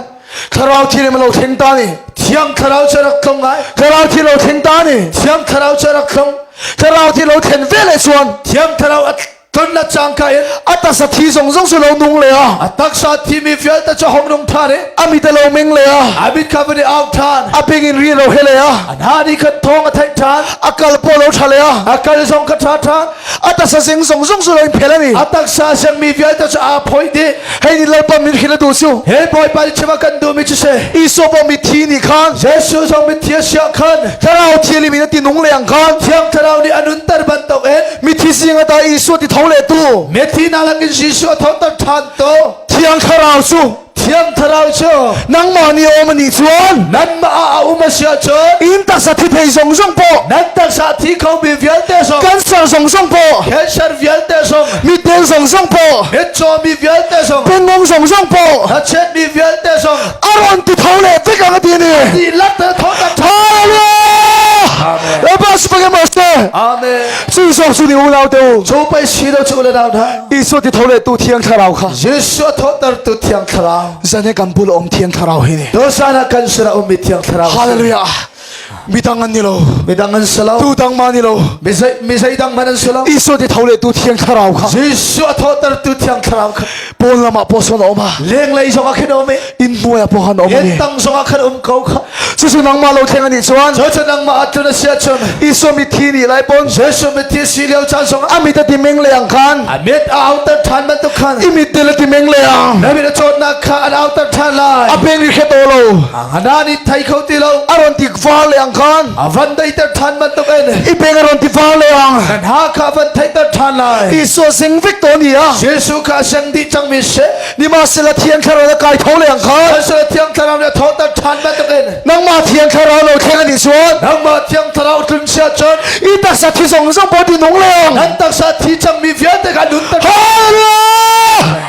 A: Thlarau thi le lo thleng ta ni
B: Thiang Thlarau cu rak tlung ngai
A: Thlarau thi lo thleng ta ni
B: Thiang Thlarau cu rak tlung
A: Thlarau thi lo thlen ve le chuan
B: Thiang Thlarau a Tlun le cangka in
A: a taksa thi zong zong cu lo nung le a.
B: A taksa thimi vialte cu hong nung ṭhan i.
A: A mit a lo meng le a.
B: A mit kha van i au ṭhan.
A: A bing in ri lo he le a.
B: A hna nih khan thawng a theih ṭhan.
A: A kal paw lo ṭha le a.
B: A kal zong kha ṭha ṭhan.
A: A taksa zing zong zong cu lo in phel ani.
B: A taksa zengmi vialte cu aa phoih dih.
A: Hei ni Lalpa min hrin a duh cu.
B: He Bawipa nih chim a kan duhmi cu si.
A: Isua pawh mithi nih khan.
B: Jesuh zong mithi a si ah khan.
A: Thlarau Thianghlim in a ti nung leng khan.
B: Thiang Thlarau nih a nunter bantukin.
A: Mithi zing ata Isua ti tho le tu.
B: Mithi hna lakin Jesuh a thoter ṭhan tu.
A: Thiang Thlarau cu.
B: Thiang Thlarau cu.
A: Nangmah nih a um a nih cun.
B: Nanmah ah a um a si ahcun.
A: In taksa thi thei zong zong pawh.
B: Nan taksa thi khomi vialte zong.
A: Cancer zong zong pawh.
B: Cancer vialte zong.
A: Mitdel zong zong pawh.
B: Mitcawmi vialte zong.
A: Pengong zong zong pawh.
B: Hnachetmi vialte zong.
A: A rawn ti tho le vek ang a ti ni.
B: Dihlak te tho tak
A: Hallelujah!
B: Amen.
A: Lalpa sipake mo se.
B: Amen.
A: Cu zong cu ni unau te u.
B: Cu pei si lo cu le nau hna.
A: Isua ti tho le tu thiang thlarau kha.
B: Jesuh a thawhter tu thiang thlarau.
A: Zane kan bul om thiang thlarau hi ni.
B: Tusan ah kan sinah ummi thiang thlarau.
A: Hallelujah. Midang an ni lo.
B: Midang an si lo.
A: Tu dang ma ni lo.
B: Mi zei dang hmanh an si lo.
A: Isua ti tho le tu thiang thlarau kha.
B: Jesuh a thawhter tu thiang thlarau kha.
A: Pawn lam ah pawh sawn a um a.
B: Lenglei zong ah khin um i.
A: Inn hnuai ah pawh khan um
B: Inn tang zong ah khan um ko kha.
A: Cucu nangmah lo thleng anih chuan.
B: Cucu nangmah ah tlun a si ahcun.
A: Isua mithi nih lai pawn.
B: Jesuh mithi si lio caan zong
A: ah. A mit a ti meng le ang khan.
B: A mit a auter ṭhan bantuk khan.
A: I mit tel a ti meng le ang.
B: Na mit a cawtnak kha an auter ṭhan lai.
A: A beng i hret aw lo.
B: A na nih thei kho ti lo.
A: A ron ti var le ang khan.
B: A van deiter ṭhan bantuk in.
A: I beng a ron ti var le ang.
B: Nan ha kha van theiter ṭhan lai.
A: Isua sing vek to ni a.
B: Jesuh kha seng dih cangmi si.
A: Nimahsela Thiang Thlarau na kai tho le ang khan.
B: Sihmanhsehlaw Thiang Thlarau nih a thawhter ṭhan bantukin.
A: Nangmah Thiang Thlarau lo thleng anih chuan.
B: Nangmah Thiang Thlarau tlun si ahcun.
A: I taksa thi zong zong pawl ti nung leng.
B: Nan taksa thi cangmi vialte kha nunter.
A: Hallelujah!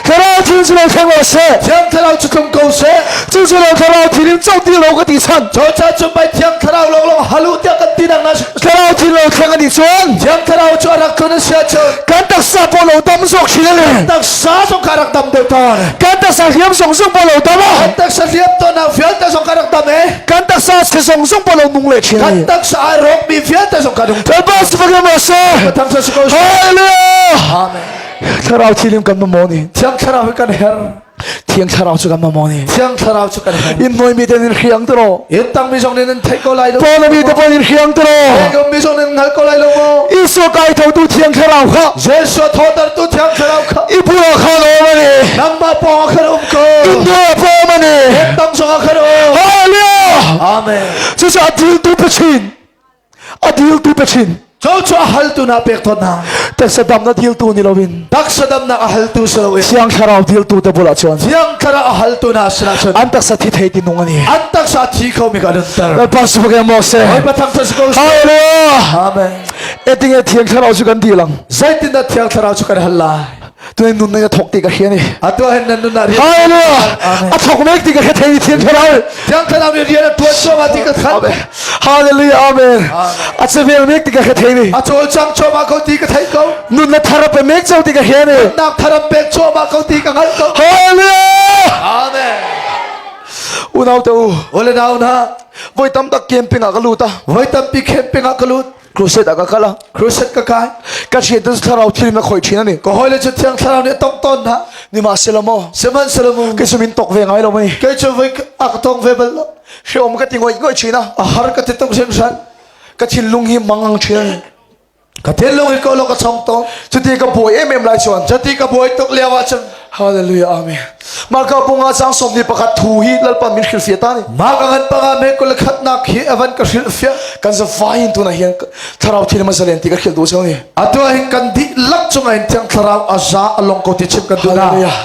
A: Thlarau thil cu lo thleng lo seh.
B: Thiang Thlarau cu tlung ko seh.
A: Cu cu lo Thlarau thil in co ti lo ka ti chan.
B: Cu ca cu pei Thiang Thlarau lawnglawng halu tiah kan ti nak na
A: Thlarau thil lo thleng anih cun.
B: Thiang Thlarau cu a rak tlun a si ahcun.
A: Kan taksa pawl lo dam zawk thin ale.
B: Kan taksa zong kha rak dam deuh tawn.
A: Kan taksa hliam zong zong pawl lo dam a.
B: Kan taksa hliam tawnnak vialte zong kha rak dam e.
A: Kan taksa se zong zong pawl lo nung le thin.
B: Kan taksa ai rawk mi vialte zong kha nung.
A: Lalpa sifak mo se.
B: Thangsa si ko.
A: Hallelujah.
B: Amen.
A: Thlarau thilim kan mamawh ni.
B: Thiang Thlarau hi kan her.
A: Thiang Thlarau cu kan mamawh ni.
B: Thiang Thlarau cu kan her.
A: In noi mi ten in hriang tiro.
B: In tang mi zong nih nan theih ko lai lo.
A: Paul mi te pon in hriang tiro.
B: Eng mi zong nih hngal ko lai lo mo.
A: Isu kai tho tu Thiang Thlarau kha.
B: Jesu thotar tu Thiang Thlarau kha.
A: I bua kha lo ma ni.
B: Nangmah pawng ah khan um ko.
A: In nuai pawng ma ni.
B: In tang zong ah khan um.
A: Hallelujah.
B: Amen.
A: Cucu a dil tu pachin. A diltu pe chin.
B: Cu cu a haltu na pek tawn hna.
A: Taksa damnak diltu ni loin.
B: Taksa damnak a haltu si loin.
A: Thiang Thlarau diltu te bulah chuan.
B: Thiang Thlarau a haltu na sinah cun.
A: An taksa thi thei ti nung ani.
B: An taksa thi kho mi ka nunter.
A: Lalpa sifak mo se.
B: Bawipa thangthat si ko.
A: Hallelujah.
B: Amen.
A: Etinge Thiang Thlarau cu kan dilang.
B: Zeitindah Thiang Thlarau cu kan hal lai?
A: Tuin nun na thok ti ka hria ni.
B: Atu hin nan nun ah rian.
A: Hallelujah. A thok mek ti ka hria thei Thiang Thlarau.
B: Thiang Thlarau nih rian a tuan cuahmah ti ka khat.
A: Hallelujah. Amen. A chevel mek ti ka hria thei ni.
B: A cawlcang cuahmah ko ti ka theih ko.
A: Nun na thar pe mek cho ti ka hria ni.
B: Nunnak thar an pek cuahmah ko ti ka hngalh ko.
A: Hallelujah.
B: Amen.
A: Unau te u.
B: Ule nau na.
A: Voi tam tak camping ah ka lut a.
B: Voi tampi camping ah ka lut.
A: Crusade ah ka kal a.
B: Crusade ka kai.
A: Ka thian tu thlarau thil na khoi thin ani.
B: Ka hoi le chu thiang thlarau nih tong ton na.
A: Nimahsela maw.
B: Sihmanhsehlaw mu.
A: Kei cu min tok ve ngai lo mani.
B: Kei cu voi a ka tong ve bal lo.
A: Hreom ka ti ngoi ngoi thin a.
B: A har ka ti tuk hringhran.
A: Ka thinlung hi mangang thin ani.
B: Ka thinlung hi ko lo ka chong tawn.
A: Cuti ka buai em em lai chuan.
B: Cuti ka buai tuk lio ah cun.
A: Hallelujah amen. Marka bunga chang som ni pakhat thu hi lalpa min hrilhfiah ta ni.
B: Marka ngan panga me kul khatnak hi avan ka hrilhfiah.
A: Kan za vain tuna hian thlarau thil ma zalen ti ka hril du cheu ni.
B: Atu hin kan di lak chunga in thiang thlarau aza along ko ti chim kan du na.
A: Hallelujah.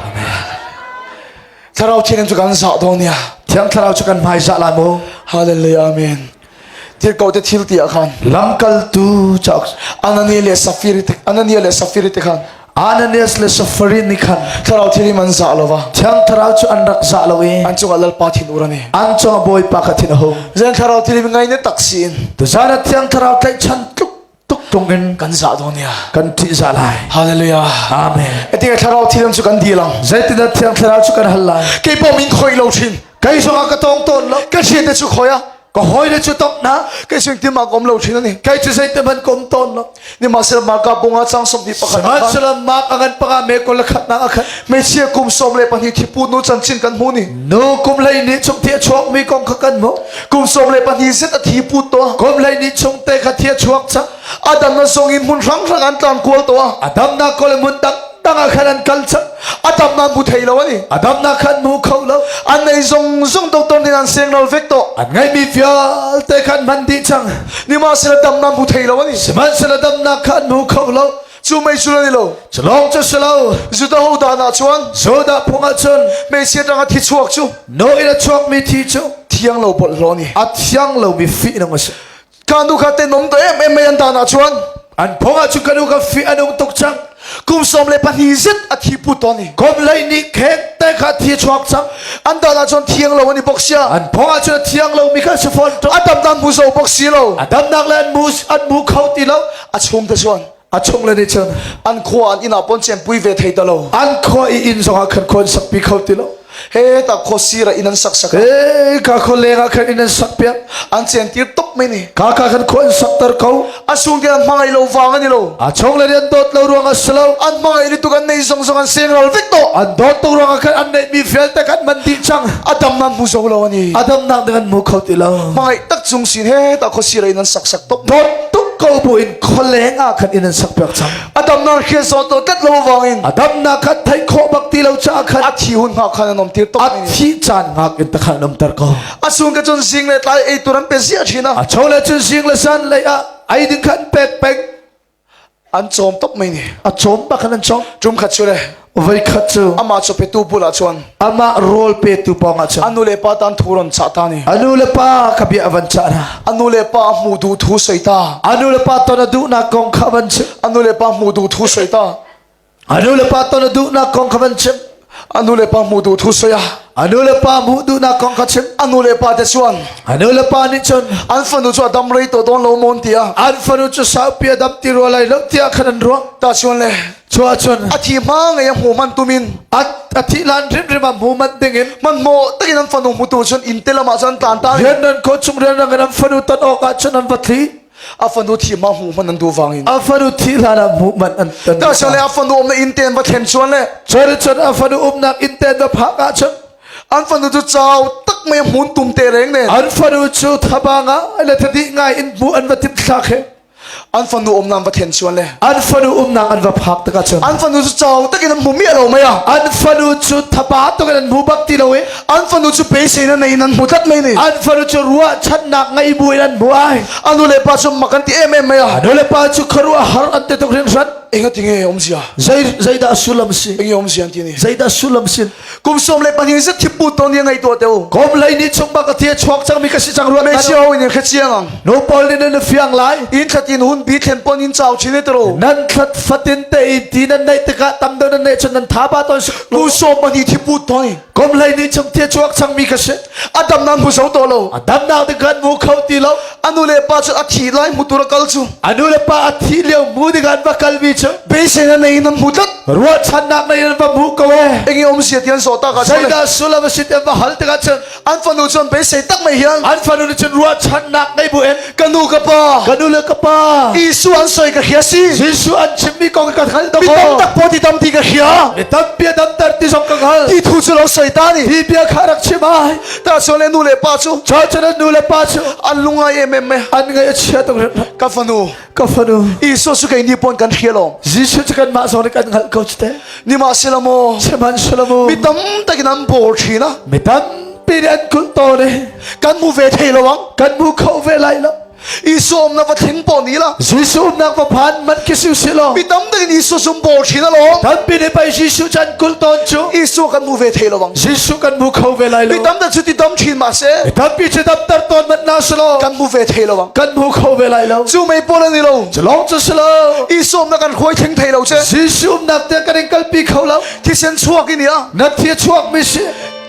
A: Amen. Thlarau thiang chu kan za do nia.
B: Thiang thlarau chu kan hmai za lai mu.
A: Hallelujah amen. Tirhkoh te thil ti ah khan
B: Lamkaltu cauk
A: Ananias le Safiri te Ananias le Safiri te khan
B: Ananias le Safiri nih khan
A: Thlarau thirim an zah lo va
B: Thiang Thlarau cu an rak zah lo i
A: an cungah Lalpa thin ur ani
B: an cungah Bawipa kha thin a hung.
A: Zen Thlarau thirim ngai ne tak si in
B: Tuzan ah Thiang Thlarau tlaihchan tluk tuk tung in
A: kan zah dawn ya
B: kan ṭih zah lai.
A: Hallelujah.
B: Amen.
A: Etinge Thlarau thirim cu kan dilang.
B: Zeitindah Thiang Thlarau cu kan hal lai?
A: Kei pawh min khoi lo thin.
B: Kei zong ah ka tong tawn lo.
A: Ka thian te cu khoi a.
B: Ka hawile cu tongh hna.
A: Kei cu engtin mah ka um lo thin ani.
B: Kei cu zeitin hmanh ka um tawn lo.
A: Nimahsela Marka bunga chang 21 ah khan.
B: Sihmanhsehlaw Mark a ngan panga me 21nak ah khan.
A: Hmeichhia kum 12 thipu nu chanchin kan hmu ni.
B: Nu kum 12 chung thi a chuakmi kong kha kan hmuh.
A: Kum 12 zet a thi put to.
B: Kum 12 chung te kha thi a chuak cang.
A: A damnak zong in hmun hranghrang an tlan kual to a.
B: A damnak ko le hmun dang dang ah khan an kal cang.
A: A damnak hmu thei lo ani.
B: A damnak khan hmu kho lo.
A: An nei zong zong doctor nih an seng ral vek to.
B: An ngeihmi vialte khan hman dih cang.
A: Nimahsela damnak hmu thei lo ani.
B: Sihmanhsehlaw damnak kha an hmu kho lo.
A: Cu mei cu ani lo.
B: Cu lawng cu si lo.
A: Judah ho dan ah cun.
B: Judah phung ah cun.
A: Hmeichhia tang a thi chuak cu.
B: No in a chuakmi thi cu.
A: Thiang lo bawlhhlawh ni.
B: A thiang lomi fih a si.
A: Ka nu kha tenawm to em em mai an dan ah chuan.
B: An phung ah cun ka nu ka fih a nung tuk cang.
A: Kum 12 zet a thi put tawn i.
B: Kum 12 kheng te kha thi chuak cang.
A: An dan ah cun thiang lo an i bok sia.
B: An phung ah cun a thiang lo mi kha si fawn
A: to. A dam dan mu zo bok si lo.
B: A damnak le an mu an mu kho ti lo.
A: A chung te chuan.
B: A chung le nih cun.
A: An khua an inn ah pon chen pui ve thei ta lo.
B: An khua i inn zong ah khan khuan sak pi kho ti lo.
A: He ta kho sira inn an sak sak.
B: He ka kho leng ah khan inn an sak piak.
A: An chen tir top mai ni.
B: Ka ka khan khua an sak ter ko.
A: A sung te an hmangai lo wang ani lo.
B: A chung le an dawt lo ruang a si lo.
A: An hmangai ni tuk an nei zong zong an seng ral vek to.
B: An dawt tuk ruang ah khan an neih mi vialte kan man dih cang.
A: A dam nan mu zo lo ani.
B: A dam nak ding an mu kho ti lo.
A: Hmangai tak chung sin he ta kho sira inn an sak sak top.
B: Dawt tuk ko bu in khualeng ah khan inn an sak piak cang.
A: A dam nan hrial zawn to tet lo wangin.
B: A dam na khan theih khawh bak ti lo cha khan.
A: A thi hun ngak khan an om tir top.
B: A thi caan ngak in ta khan an om ter ko.
A: A sung ka chun zing le tlai ei tur an pe zia thin a.
B: A cho le chun zing le san lei a ai ding khan pek peng.
A: An chom top mai ni.
B: A chom bak khan an chom.
A: Tum khat chu le.
B: Voi khat cu.
A: Ama chu pe tu bula chuan.
B: Amah rawl pe tu pawng ah cun.
A: Anu le pa tan thu ron cha ta ni.
B: Anu le pa ka bia van cha na.
A: Anu le pa hmu du thu soi ta.
B: Anu le pa ton a duh nak kong kha van chim.
A: Anu le pa hmu du thu soi ta.
B: Anu le pa ton a duh nak kong kha van chim.
A: Anu le pa hmu du thu soi a.
B: Anu le pa hmuh duh nak kong kha chim.
A: Anu le pa te chuan.
B: Anu le pa nih cun.
A: An fanu cu a dam rei to dawn lo mon tia.
B: An fanu cu saupi a dam ti rua lai lo tiah khan an ruah.
A: Ta chuan le.
B: Chua cun.
A: A thi hma ngei a hmu man tumin.
B: A a thi lan rimrim a hmu man dingin.
A: Man mo takin an fanu hmutu cun inn te lamah cun tlan ta.
B: Rian nan ko chung rian rang in an fanu ton awk ah cun an va thli.
A: A fanu thi ma hmu man an du wangin.
B: A fanu thi hlan ah hmu man an tan.
A: Ta chuan le a fanu umna inn te an va thlen chuan le.
B: Cun cun a fanu umnak inn te an va phak ah cun.
A: An fanu cu chau tak mai hmun tum te reng nen.
B: An fanu cu thabanga le thadi ngai in hmu an va tim thlak he.
A: An fanu umnak va then chuan le.
B: An fanu umnak an va phak tikah cun.
A: An fanu cu chau takin an hmu mi lo mai a.
B: An fanu cu thapa tukin an hmu bak ti lo i.
A: An fanu cu beisei na nei in an hmu tlat mai ni.
B: An fanu cu ruahchannak ngei bu in an hmu ai.
A: Anu le pa cu mak an ti em em mai a.
B: Anu le pa cu khuaruah har an ti tuk hringhran.
A: Enga tinge awmzia?
B: Zei zeidah sullam si?
A: Enge awmzia an ti ni?
B: Zeidah sullam si?
A: Kum 12 zet thipu to ni ngai to teu.
B: Kom lei ni chung bak a thia chuak cang mi ka si cang ruat.
A: Me sia ho in kha chiang ang.
B: No paul ni nan fiang lai.
A: In thlatin hun bi thlen pon in chau chin tro.
B: Nan thlat fatin te in ti nan nei tikah tam do nan nei chun nan tha ba ton
A: Kum 12 thipu to ni.
B: Kom lei ni chung thia chuak cang mi ka si.
A: Adam nan mu zo to lo.
B: Adam nak de kan mu kho ti lo.
A: Anu le pa chu a thi lai mu tur kal chu.
B: Anu le pa a thi lio mu de kan va kal mi chu.
A: Be se na nei nan mu tlat.
B: Ruahchannak nei nan va hmu ko e.
A: Enge om sia tian zo ta ka
B: chun. Zeidah sullam a si tian va hal tikah cun.
A: An fanu cun beisei tak mai hian.
B: An fanu nih cun ruahchannak ngei bu in.
A: Ka nu ka pa.
B: Ka nu le ka pa.
A: Jesuh an soi ka hria si.
B: Jesuh an chimmi kong ka hngal dawk.
A: Mi tam tak po ti tam ti ka hria.
B: Mi tampi a damter ti zong ka hngal.
A: Ti thu cu lo soi ta ni.
B: Hi bia kha rak chim ai.
A: Ta chuan le nu le pa cu.
B: Chuan cun an nu le pa cu.
A: An lungai em em me.
B: An ngaih a chia tuk hringhran.
A: Ka fanu.
B: Ka fanu.
A: Jesuh cu kei ni pon kan hria lawm.
B: Jesuh cu kanmah zong nih kan hngalh ko cu te.
A: Nimahsela maw.
B: Sihmanhsehlaw maw.
A: Mi tam takin an bawr thin a.
B: Mi tampi nih an kulh tawn i.
A: Kan hmu ve thei lo ang.
B: Kan hmu kho ve lai lo.
A: Jesuh umnak va thleng pawh ni la.
B: Jesuh umnak va phan man khi si si law.
A: Mi tam takin Jesuh zum bawr thin a lawm.
B: Tampi nih pei Jesuh cu an kulh tawn cu.
A: Jesuh kan hmu ve thei lo ang.
B: Jesuh kan hmu kho ve lai lo.
A: Mi tam tak cu ti dam thin ma se.
B: Mi tampi cu damter tawn manh na si law.
A: Kan hmu ve thei lo ang.
B: Kan hmu kho ve lai lo.
A: Cu mei pawl an i lo.
B: Cu lawng cu si lo.
A: Jesuh umnak kan hruai thleng thei lo che.
B: Jesuh umnak te kan in kalpi kho lo.
A: Thisen chuak in ia.
B: Na thi a chuak mi si.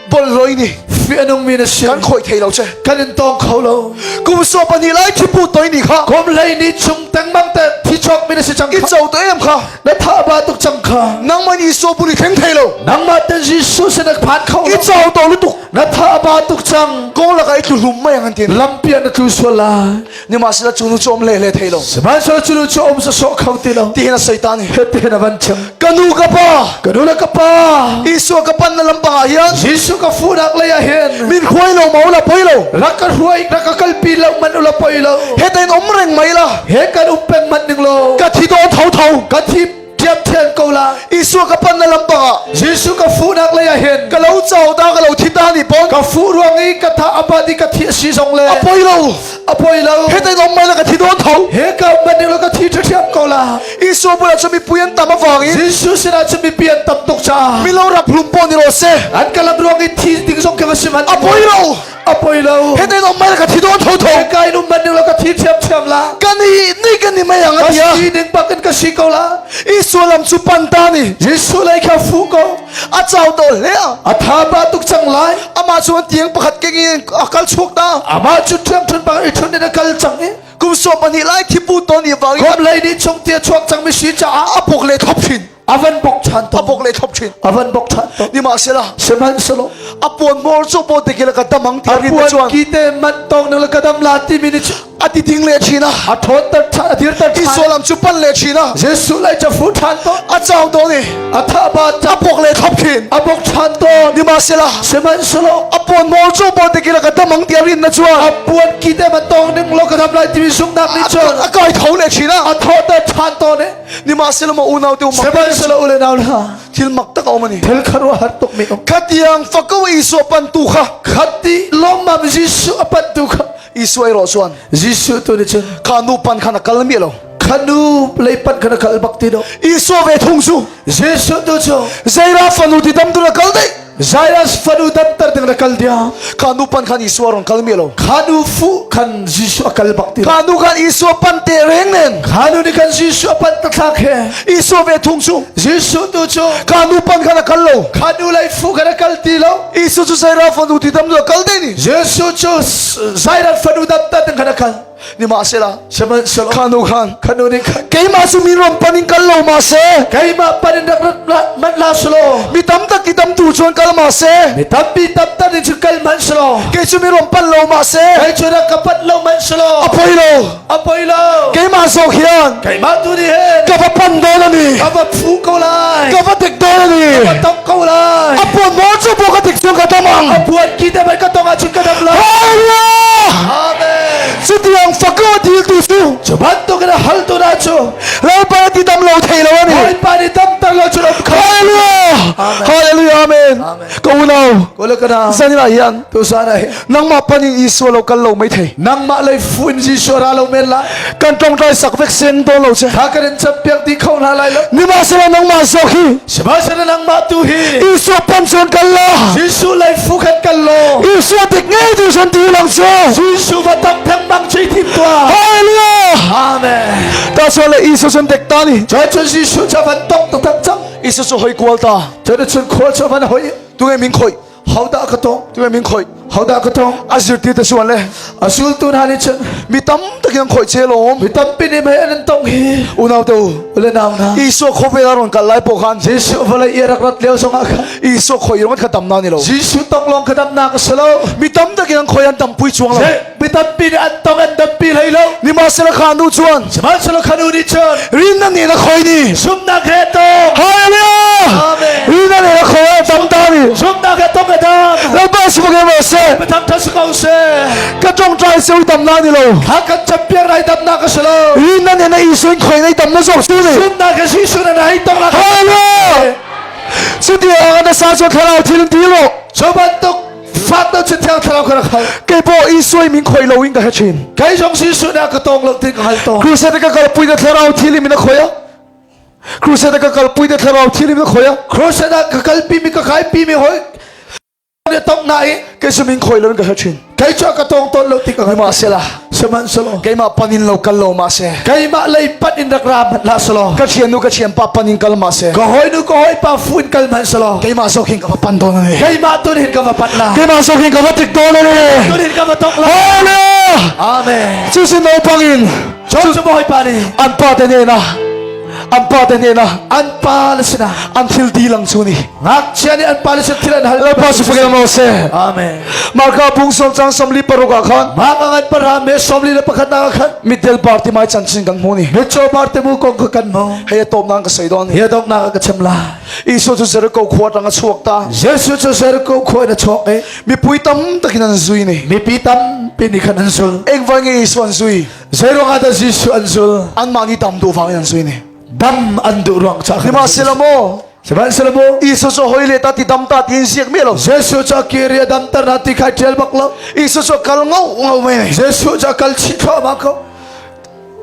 A: Bawlhlawi ni.
B: Fih a nungmi na si.
A: Kan khawih thei lo che.
B: Kan in tawng kho lo.
A: Kum 12 lai thipu toi ni kha.
B: Kum 12 chung tengmang te thi chuak mi na si. cang
A: I
B: kha.
A: chau tawh em kha.
B: Na tha ba tuk cang kha.
A: Nangmah nih Isua bul i thleng thei lo.
B: Nangmah ten Jesuh sin na phan kho
A: I
B: lo.
A: chau tawh lutuk.
B: Na tha ba tuk cang.
A: Kawng lakah i tlu hlum mai ang an ti.
B: Lampi ah na tlu sual lai.
A: Nimahsela cu nu cu um hle hle thei lo.
B: Sihmanhsehlaw cu nu cu um sawsawh kho ti lo.
A: Tihin a soi ta ni.
B: Hitihin a van chim.
A: Ka nu ka pa.
B: Ka nu le ka pa.
A: Isua ka pan na lampang ah hin.
B: Jesuh ka fuhnak lei ah hin.
A: Min hruai lo ma ula poi lo.
B: Rak ka hruai rak ka kalpi lo man ula poi lo.
A: He tein um reng mai la.
B: He kan um peng man ning lo.
A: Ka thi dawn tho tho.
B: Ka thi ṭhiamṭhiam ko la.
A: Isua ka pan na lampang ah.
B: Jesuh ka fuhnak lei ah hin.
A: Ka lo chau ta ka lo thi ta ni pon.
B: Ka fuh ruang i ka tha a bat i ka thi a si zong le.
A: A poi lo.
B: A poi lo.
A: He tein um mai la ka thi dawn tho.
B: He ka um man ning lo ka thi ṭhiamṭhiam ko la.
A: Isua bulah cun mipui an tam avangin
B: Jesuh sinah cun mipi an tam tuk caah
A: milo rap hlum pawh ni rawh se.
B: An ka lam ruang i thi ding zong khi va si man
A: A poi lo.
B: A poi lo.
A: He tein um mai la ka thi dawn tho tho.
B: He ka in um man ning lo ka thi ṭhiamṭhiam la.
A: Kan i ni kan i mai ang
B: Ka
A: a tia.
B: si ding bak in ka si ko la.
A: Isua lam cu pan ta ni.
B: Jesuh lei kha fu ko.
A: A chau to hle a.
B: A tha ba tuk cang lai.
A: Amah cu an tiang pakhat keng in a kal chuak ta.
B: Amah cu ṭhiamṭhun bang i ṭhun in a kal cang i.
A: Kum sawm pahnih lai thipu tawn i vang
B: Kum lei nih chung tia chuak cangmi si caah
A: a bok le thlop thin.
B: A van bok ṭhan
A: A
B: tawn.
A: bok le thlop thin.
B: A van bok ṭhan tawn.
A: Nimahsela
B: Sihmanhsehlaw
A: a puan hmawr cu bo te kila ka damang ti
B: a
A: rin
B: puan
A: chuan
B: ki te man tong nang le ka dam la timi nih
A: a ti ding le thin a.
B: A ṭhawnter ṭhan, a dirter ṭhan.
A: Isua lam cu pan le thin a.
B: Jesuh lei ca fu ṭhan tawn.
A: A chau tawn i
B: A tha ba
A: a bok le thlop thin.
B: A bok ṭhan tawn.
A: Nimahsela
B: Sihmanhsehlaw
A: a puan hmawr cu bo te kila ka damang ti rin na chuan
B: a puan ki te man tong ning lo ka dam lai timi zumhnak nih cun
A: a kai tho le thin a.
B: A thawhter ṭhan tawn i
A: Nimahsela maw unau te mak
B: Sihmanhsehlaw u le nau hna
A: thil mak tak a um ani.
B: Thil khuaruahhar tuk mi um.
A: Khatiang fako Isua pantu kha
B: Khati lawmmam Jesuh a pantu kha
A: Isua erawh chuan
B: Jesuh tu nih cun
A: kha nu pan khan a kal mi lo.
B: Kha nu lei pan khan a kal bak ti lo.
A: Isua ve thung cu
B: Jesuh tu cu
A: Zaira fanu ti dam tu na kal dei.
B: Jairus fanu damter ding na kal dia.
A: Kha nu pan khan Isua ron kal mi lo.
B: Kha nu fu khan Jesuh a kal bak ti lo.
A: Kha nu khan Isua pan te reng nen.
B: Kha nu nih khan Jesuh a pan ta thlak he.
A: Isua ve thung cu
B: Jesuh tu cu
A: kha nu pan khan a kal lo.
B: Kha nu lei fu khan a kal ti lo.
A: Isua cu Zaira fanu ti dam tu a kal dei ni.
B: Jesuh cu Jairus fanu damter ding khan a kal.
A: Nimahsela
B: Sihmanhsehlaw
A: kha nu khan
B: kha nu nih khan
A: keimah cu mi ram pan in kal lo ma se
B: keimah pan in rak rat manh la selaw
A: mi tam tak i tamtu cun kal ma se
B: mi tampi tamtak in cun kal hmanh selaw
A: kei cu mi ram pan lo ma se
B: kei cu rak ka panh lo hmanh selaw
A: a poi lo
B: a poi lo
A: keimah zawk hian
B: keimah tu nih hin
A: ka va pan dawn ani
B: ka va phu ko lai
A: ka va tek dawn ani
B: ka va tong ko lai
A: a puan maw cu bu ka tek cun ka dam ang
B: a puan ki te mai ka tong ahcun ka dam lai
A: Hallelujah
B: Amen
A: Chutiang fako a diltu cu
B: cu bantukin a haltu hna cu
A: Lalpa ti dam lo thei lo ani.
B: Bawipa nih damter lo cu ram kha.
A: Hallelujah. Hallelujah. Amen. Ka unau.
B: Kule ka na.
A: Zanina hian.
B: Tu sana hi.
A: Nangmah panin Isua lo kal lo mai thei.
B: Nangmah lei fu in Jesuh ra lo men la.
A: Kan tongtai sak vek sen dawn lo che.
B: Tha kan in champiak di kho hna lai lo.
A: Nimahsela nangmah zawk hi.
B: Sihmanhsehlaw nangmah tu hi.
A: Isua pan chuan kal la.
B: Jesuh lei fu khan kal law.
A: Isua dik ngei tu chuan ti lang che.
B: Jesuh va tam theng bang chi thim tua.
A: Hallelujah.
B: Amen.
A: Ta chuan le Isua chuan dek ta ni.
B: Chuan chun Jesuh cha van tok tak tak chang.
A: Isua chu hoi kual ta.
B: Chuan chun khual chu van hoi.
A: Tu nge min khoi.
B: Hodah ka tong?
A: Tu min khoi.
B: Hodah ka tong?
A: A zirtir te chuan le.
B: A zultu hna nih cun
A: mi tam takin an khoi che lawm.
B: Mi tampi nih mei an tong hi.
A: Unau te u.
B: Ule nau hna.
A: Isua khawvel a rawn kal lai pawh khan.
B: Jesuh vawlei i a rak rat lio zongah khan.
A: Isua khoi ringawt kha damna ni lo.
B: Jesuh tong lawng kha damnak a si lo.
A: Mi tam takin an khoi an tampui chuang lo.
B: Mi tampi nih an tong an dampi hlei lo.
A: Nimahsela kha nu chuan.
B: Sihmanhsehlaw kha nu nih cun.
A: Rinna nih na khoi ni.
B: Zumhnak he tong.
A: Hallelujah.
B: Amen.
A: Rinna nih na khoi a tam ta ni.
B: Zumhnak he tong a dam.
A: Lalpa si bak em se.
B: Patham tha si ko se.
A: Ka tongtai se dam na ni lo.
B: Kha kan champion rai dam na ka si lo.
A: Rinna nih na Isu in khoi nei dam na zawk su ni.
B: Zumhnak he Jesuh na nai tong na.
A: Hallelujah. Cuti ang na sa chuan thlarau thil ti lo.
B: Cu bantuk fak do chin thiang thlarau ka rak hal.
A: Kei pawh Isua min khoi lo in ka hre thin.
B: Kei zong Jesuh na ka tong lo ti ka hal to.
A: Crusade ka kalpui na thlarau thil in min a khoi a. Crusade ka kalpui na thlarau thil in min a khoi a.
B: Crusade ka kalpi mi ka kaipi mi hoi ne tong na i
A: Kei cu min khoi lo in ka hre thin.
B: Kei cu ka tong ton lo ti ka
A: Nimahsela
B: sihmanhsehlaw
A: keimah panin lo kal lo ma se.
B: Keimah lei pan in rak ra hmanh hlah selaw
A: Ka thian nu ka thian pa panin kal ma se.
B: Ka hawi nu ka hawi pa fu in kal hmanh selaw
A: Keimah zawk hin ka va pan dawn ani.
B: Keimah tun hin ka va pan la.
A: Keimah zawk hin ka va tik dawn ani.
B: Tun hin ka va tok la.
A: Hallelujah.
B: Amen.
A: Cu si naupang in
B: Cu cu maw hawipa nih
A: an pa te hnenah. An pa te hnena.
B: An pa le sinah.
A: An thil dil ang chu ni.
B: Ngakchia nih an pa le sin thil an hal.
A: Lalpa chu fakin awm se.
B: Amen.
A: Marka bung sawm chang 46 ah khan.
B: Mark a ngan pahra me 41 nak ah khan.
A: Mitdel Bartimai chanchin kan hmu ni.
B: Mitcaw Bartimu kong kha kan hmu.
A: Hei a tawp nan ka sawi dawn ni.
B: Hi a donghnak ah ka chim lai.
A: Isua chu Jericho khua atang a chhuak ta.
B: Jesuh cu Jericho khua in a chuak i.
A: Mipui tam takin an zui ni.
B: Mipi tampi nih khan an zul.
A: Engvai nge Isua an zui?
B: Zeiruang ah dah Jesuh an zul?
A: Anmah nih dam duh vangin an zui ni.
B: Dam an duh ruang caah khan.
A: Sihmanhsehlaw maw
B: Sihmanhsehlaw maw
A: Jesuh cu hoi le ta ti dam ta ti in ziak mi lo.
B: Jesuh cu a kir i a damter hna ti kha ṭial bak lo.
A: Jesuh cu kal ngau ngau mai ni.
B: Jesuh cu a kal chih thluahmah ko.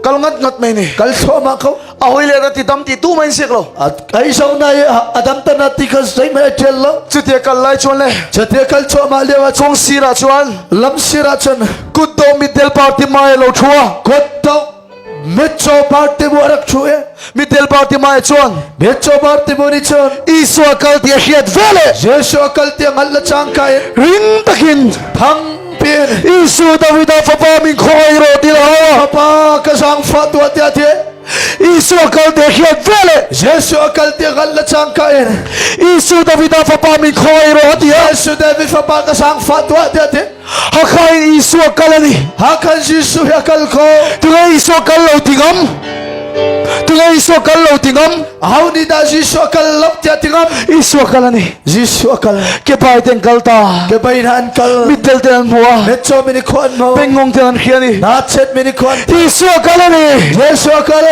A: Kal ngat ngat mai ni.
B: Kal thluahmah ko.
A: A hoi le ta ti dam ti tu mai in ziak lo.
B: Ai zong na i a damter hna ti kha zeihmanh a ṭial lo.
A: Cutia kal lai chuan le
B: Cutia kal thluahmah lio ah
A: kawng sir ah chuan
B: lam sir ah cun
A: kutdawh mitdel party mai lo thua.
B: Kutdawh Mitcaw Bartimu a rak ṭhu i
A: Mitdel Bartimai chuan
B: Mitcaw Bartimu nih cun
A: Isua kal ti a hriat vele
B: Jesuh a kal ti a hngalh le cangka in
A: ring takin
B: thangpi in
A: Isu Davida fapa min khawngaih rawh ti lo
B: Fapa ka zaangfah tuah tiah a ti.
A: Isua kal ti a hriat vele
B: Jesuh a kal ti a hngalh le cangka in
A: Isu Davida fapa min khawngaih rawh a ti a
B: Jesuh David fapa ka zaangfah tuah tiah a ti.
A: Hakha in Isua kal ani.
B: Hakha Jesuh hi a kal ko.
A: Tunge Isua kal lo ti ngam. Tunge Isua kal lo ti ngam.
B: Aho nih dah Jesuh a kal lo tiah ti ngam?
A: Isua kal ani.
B: Jesuh a kal.
A: Ke bai ten kal ta.
B: Ke bai na an kal.
A: Mittel ten an hmua.
B: Metcaw mini khuan mo.
A: Pengngong ten an hria ni.
B: Na chet mini khuan.
A: Isua kal ani.
B: Jesuh a kal.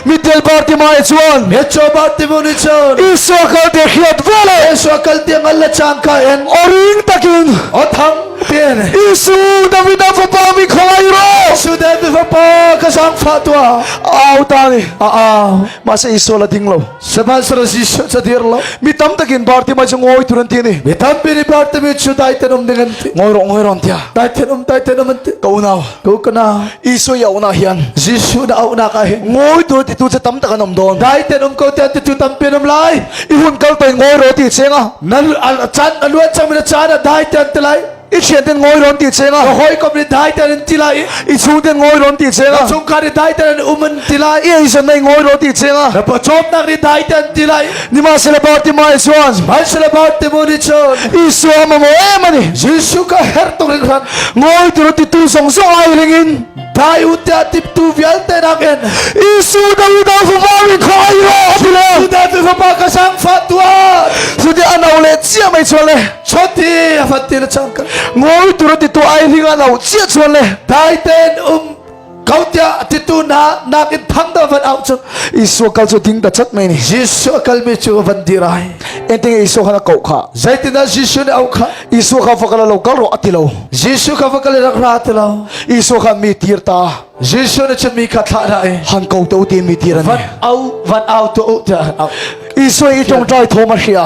A: Mittel Bartimai chuan.
B: Metcaw Bartimu ni chun.
A: Isua kal te hriat vele.
B: Jesuh a kal tiang al le cangka in.
A: Oring takin.
B: O thang pian.
A: Isu Davida fapa mi khawngaih rawh.
B: Isu David fapa ka zaangfah tuah.
A: Au ta ni.
B: A au.
A: Mahse Isu la ding lo.
B: Sihmanhsehlaw Jesuh cu dir lo.
A: Mi tam takin Bartimai cu ngawi tur an ti ni.
B: Mi tampi nih Bartimai cu dai ten um ding an ti.
A: Ngawi rawh ngawi rawh an tia.
B: Dai ten um dai ten um an ti.
A: Ka unau.
B: Ka unau.
A: Isu i auhnak hian.
B: Jesuh na auhnak ah hin.
A: Ngawi tur titu cu tam tak an um dawn.
B: Dai ten um ko tiah titu tampi an um lai.
A: I hun kal tain ngawi rawh ti cheng a.
B: Nan caan a luan cang mi na caan ah dai ten ti lai.
A: I thian ten ngawi rawh an ti cheng a.
B: Ka hawikom nih dai ten an ti lai.
A: I chung ten ngawi rawh an ti cheng a.
B: Ka chungkhar nih dai ten an um an ti lai.
A: I eizawn nei ngawi rawh ti cheng a.
B: Na pawcawmnak nih dai ten an ti lai.
A: Nimahsela Bartimai chuan.
B: Sihmanhsehlaw Bartimu nih cun.
A: Isua mamawh em ani.
B: Jesuh ka herh tuk hringhran.
A: Ngawi tur titu zawng zawng ai ringin.
B: Dai u tiah tiptu vialte nakin.
A: Isu David a fapa min khawngaih rawh a ti le.
B: Isu David fapa ka zaangfah tuah.
A: Cuti a no le chiah mai chuan le.
B: Choti a fat ti na chang ka.
A: Ngawi tur titu ai hling a no chiah chuan le.
B: Dai ten um kau tiah titu na nakin thang da van au chu.
A: Isua kal chu ding ta chat mai ni.
B: Jesuh kal mi chu van dir ai.
A: Engtin Isua khan a koh kha.
B: Zeitindah Jesuh nih au kha.
A: Isua kha va kal lo kal rawh a ti lo.
B: Jesuh kha va kal rak ra ti lo.
A: Isua khan mi tir ta.
B: Jesuh nih cun mi kha thlah hna i.
A: Han ko te u ti mi tir ani.
B: Van au van au tu u tiah au.
A: Isua i tongtai thawm a hria.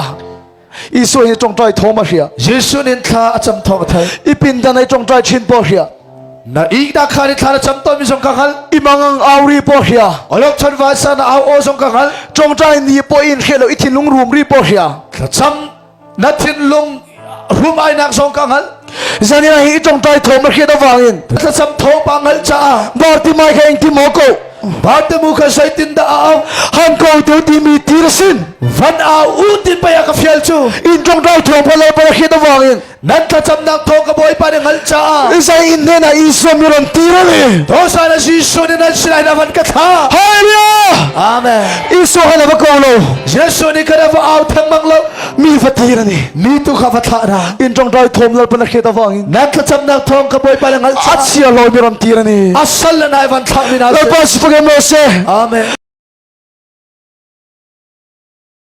A: Isua hi tongtai thawm a hria.
B: Jesuh nih thla a cam thawng a thei.
A: I pindan ai tongtai chin po hria.
B: Na ik da khan i thla na cam tawn mi zong ka hngal.
A: I mangang au ri po hria.
B: Olok chon vai sa na au o zong ka hngal.
A: Tongtai ni po in hria lo i thinlung rum ri po hria.
B: Thla cam na thinlung rum ai nak zong ka hngal.
A: Zanina hi i tongtai thawm a hriat awangin.
B: Thla cam thawng pa hngal caah.
A: Bartimai kha engti maw ko.
B: Bartimu kha zeitindah a au?
A: Han ko tu timi tir sin.
B: Van au u ti pei a ka fial cu.
A: In tongtai thawng pa lo pa hriat awangin.
B: Nan thlacamnak thawng ka Bawipa nih hngalh caah.
A: Isai inn hnenah Isua mi ron tir ani.
B: Hosanna na Jesuh nih nan sinah hin a van ka thlah.
A: Hallelujah.
B: Amen.
A: Isua kha na va ko lo.
B: Jesuh nih khan a va au thengmang lo.
A: Mi va tir ani.
B: Mi tu kha va thlah hna.
A: In tongtai thawm lalpa na hriat awangin.
B: Nan thlacamnak thawng ka Bawipa nih hngalh caah.
A: A chia lawi mi ron tir ani.
B: A sal le nai van thlah mi na.
A: Lalpa si fagem lo se.
B: Amen.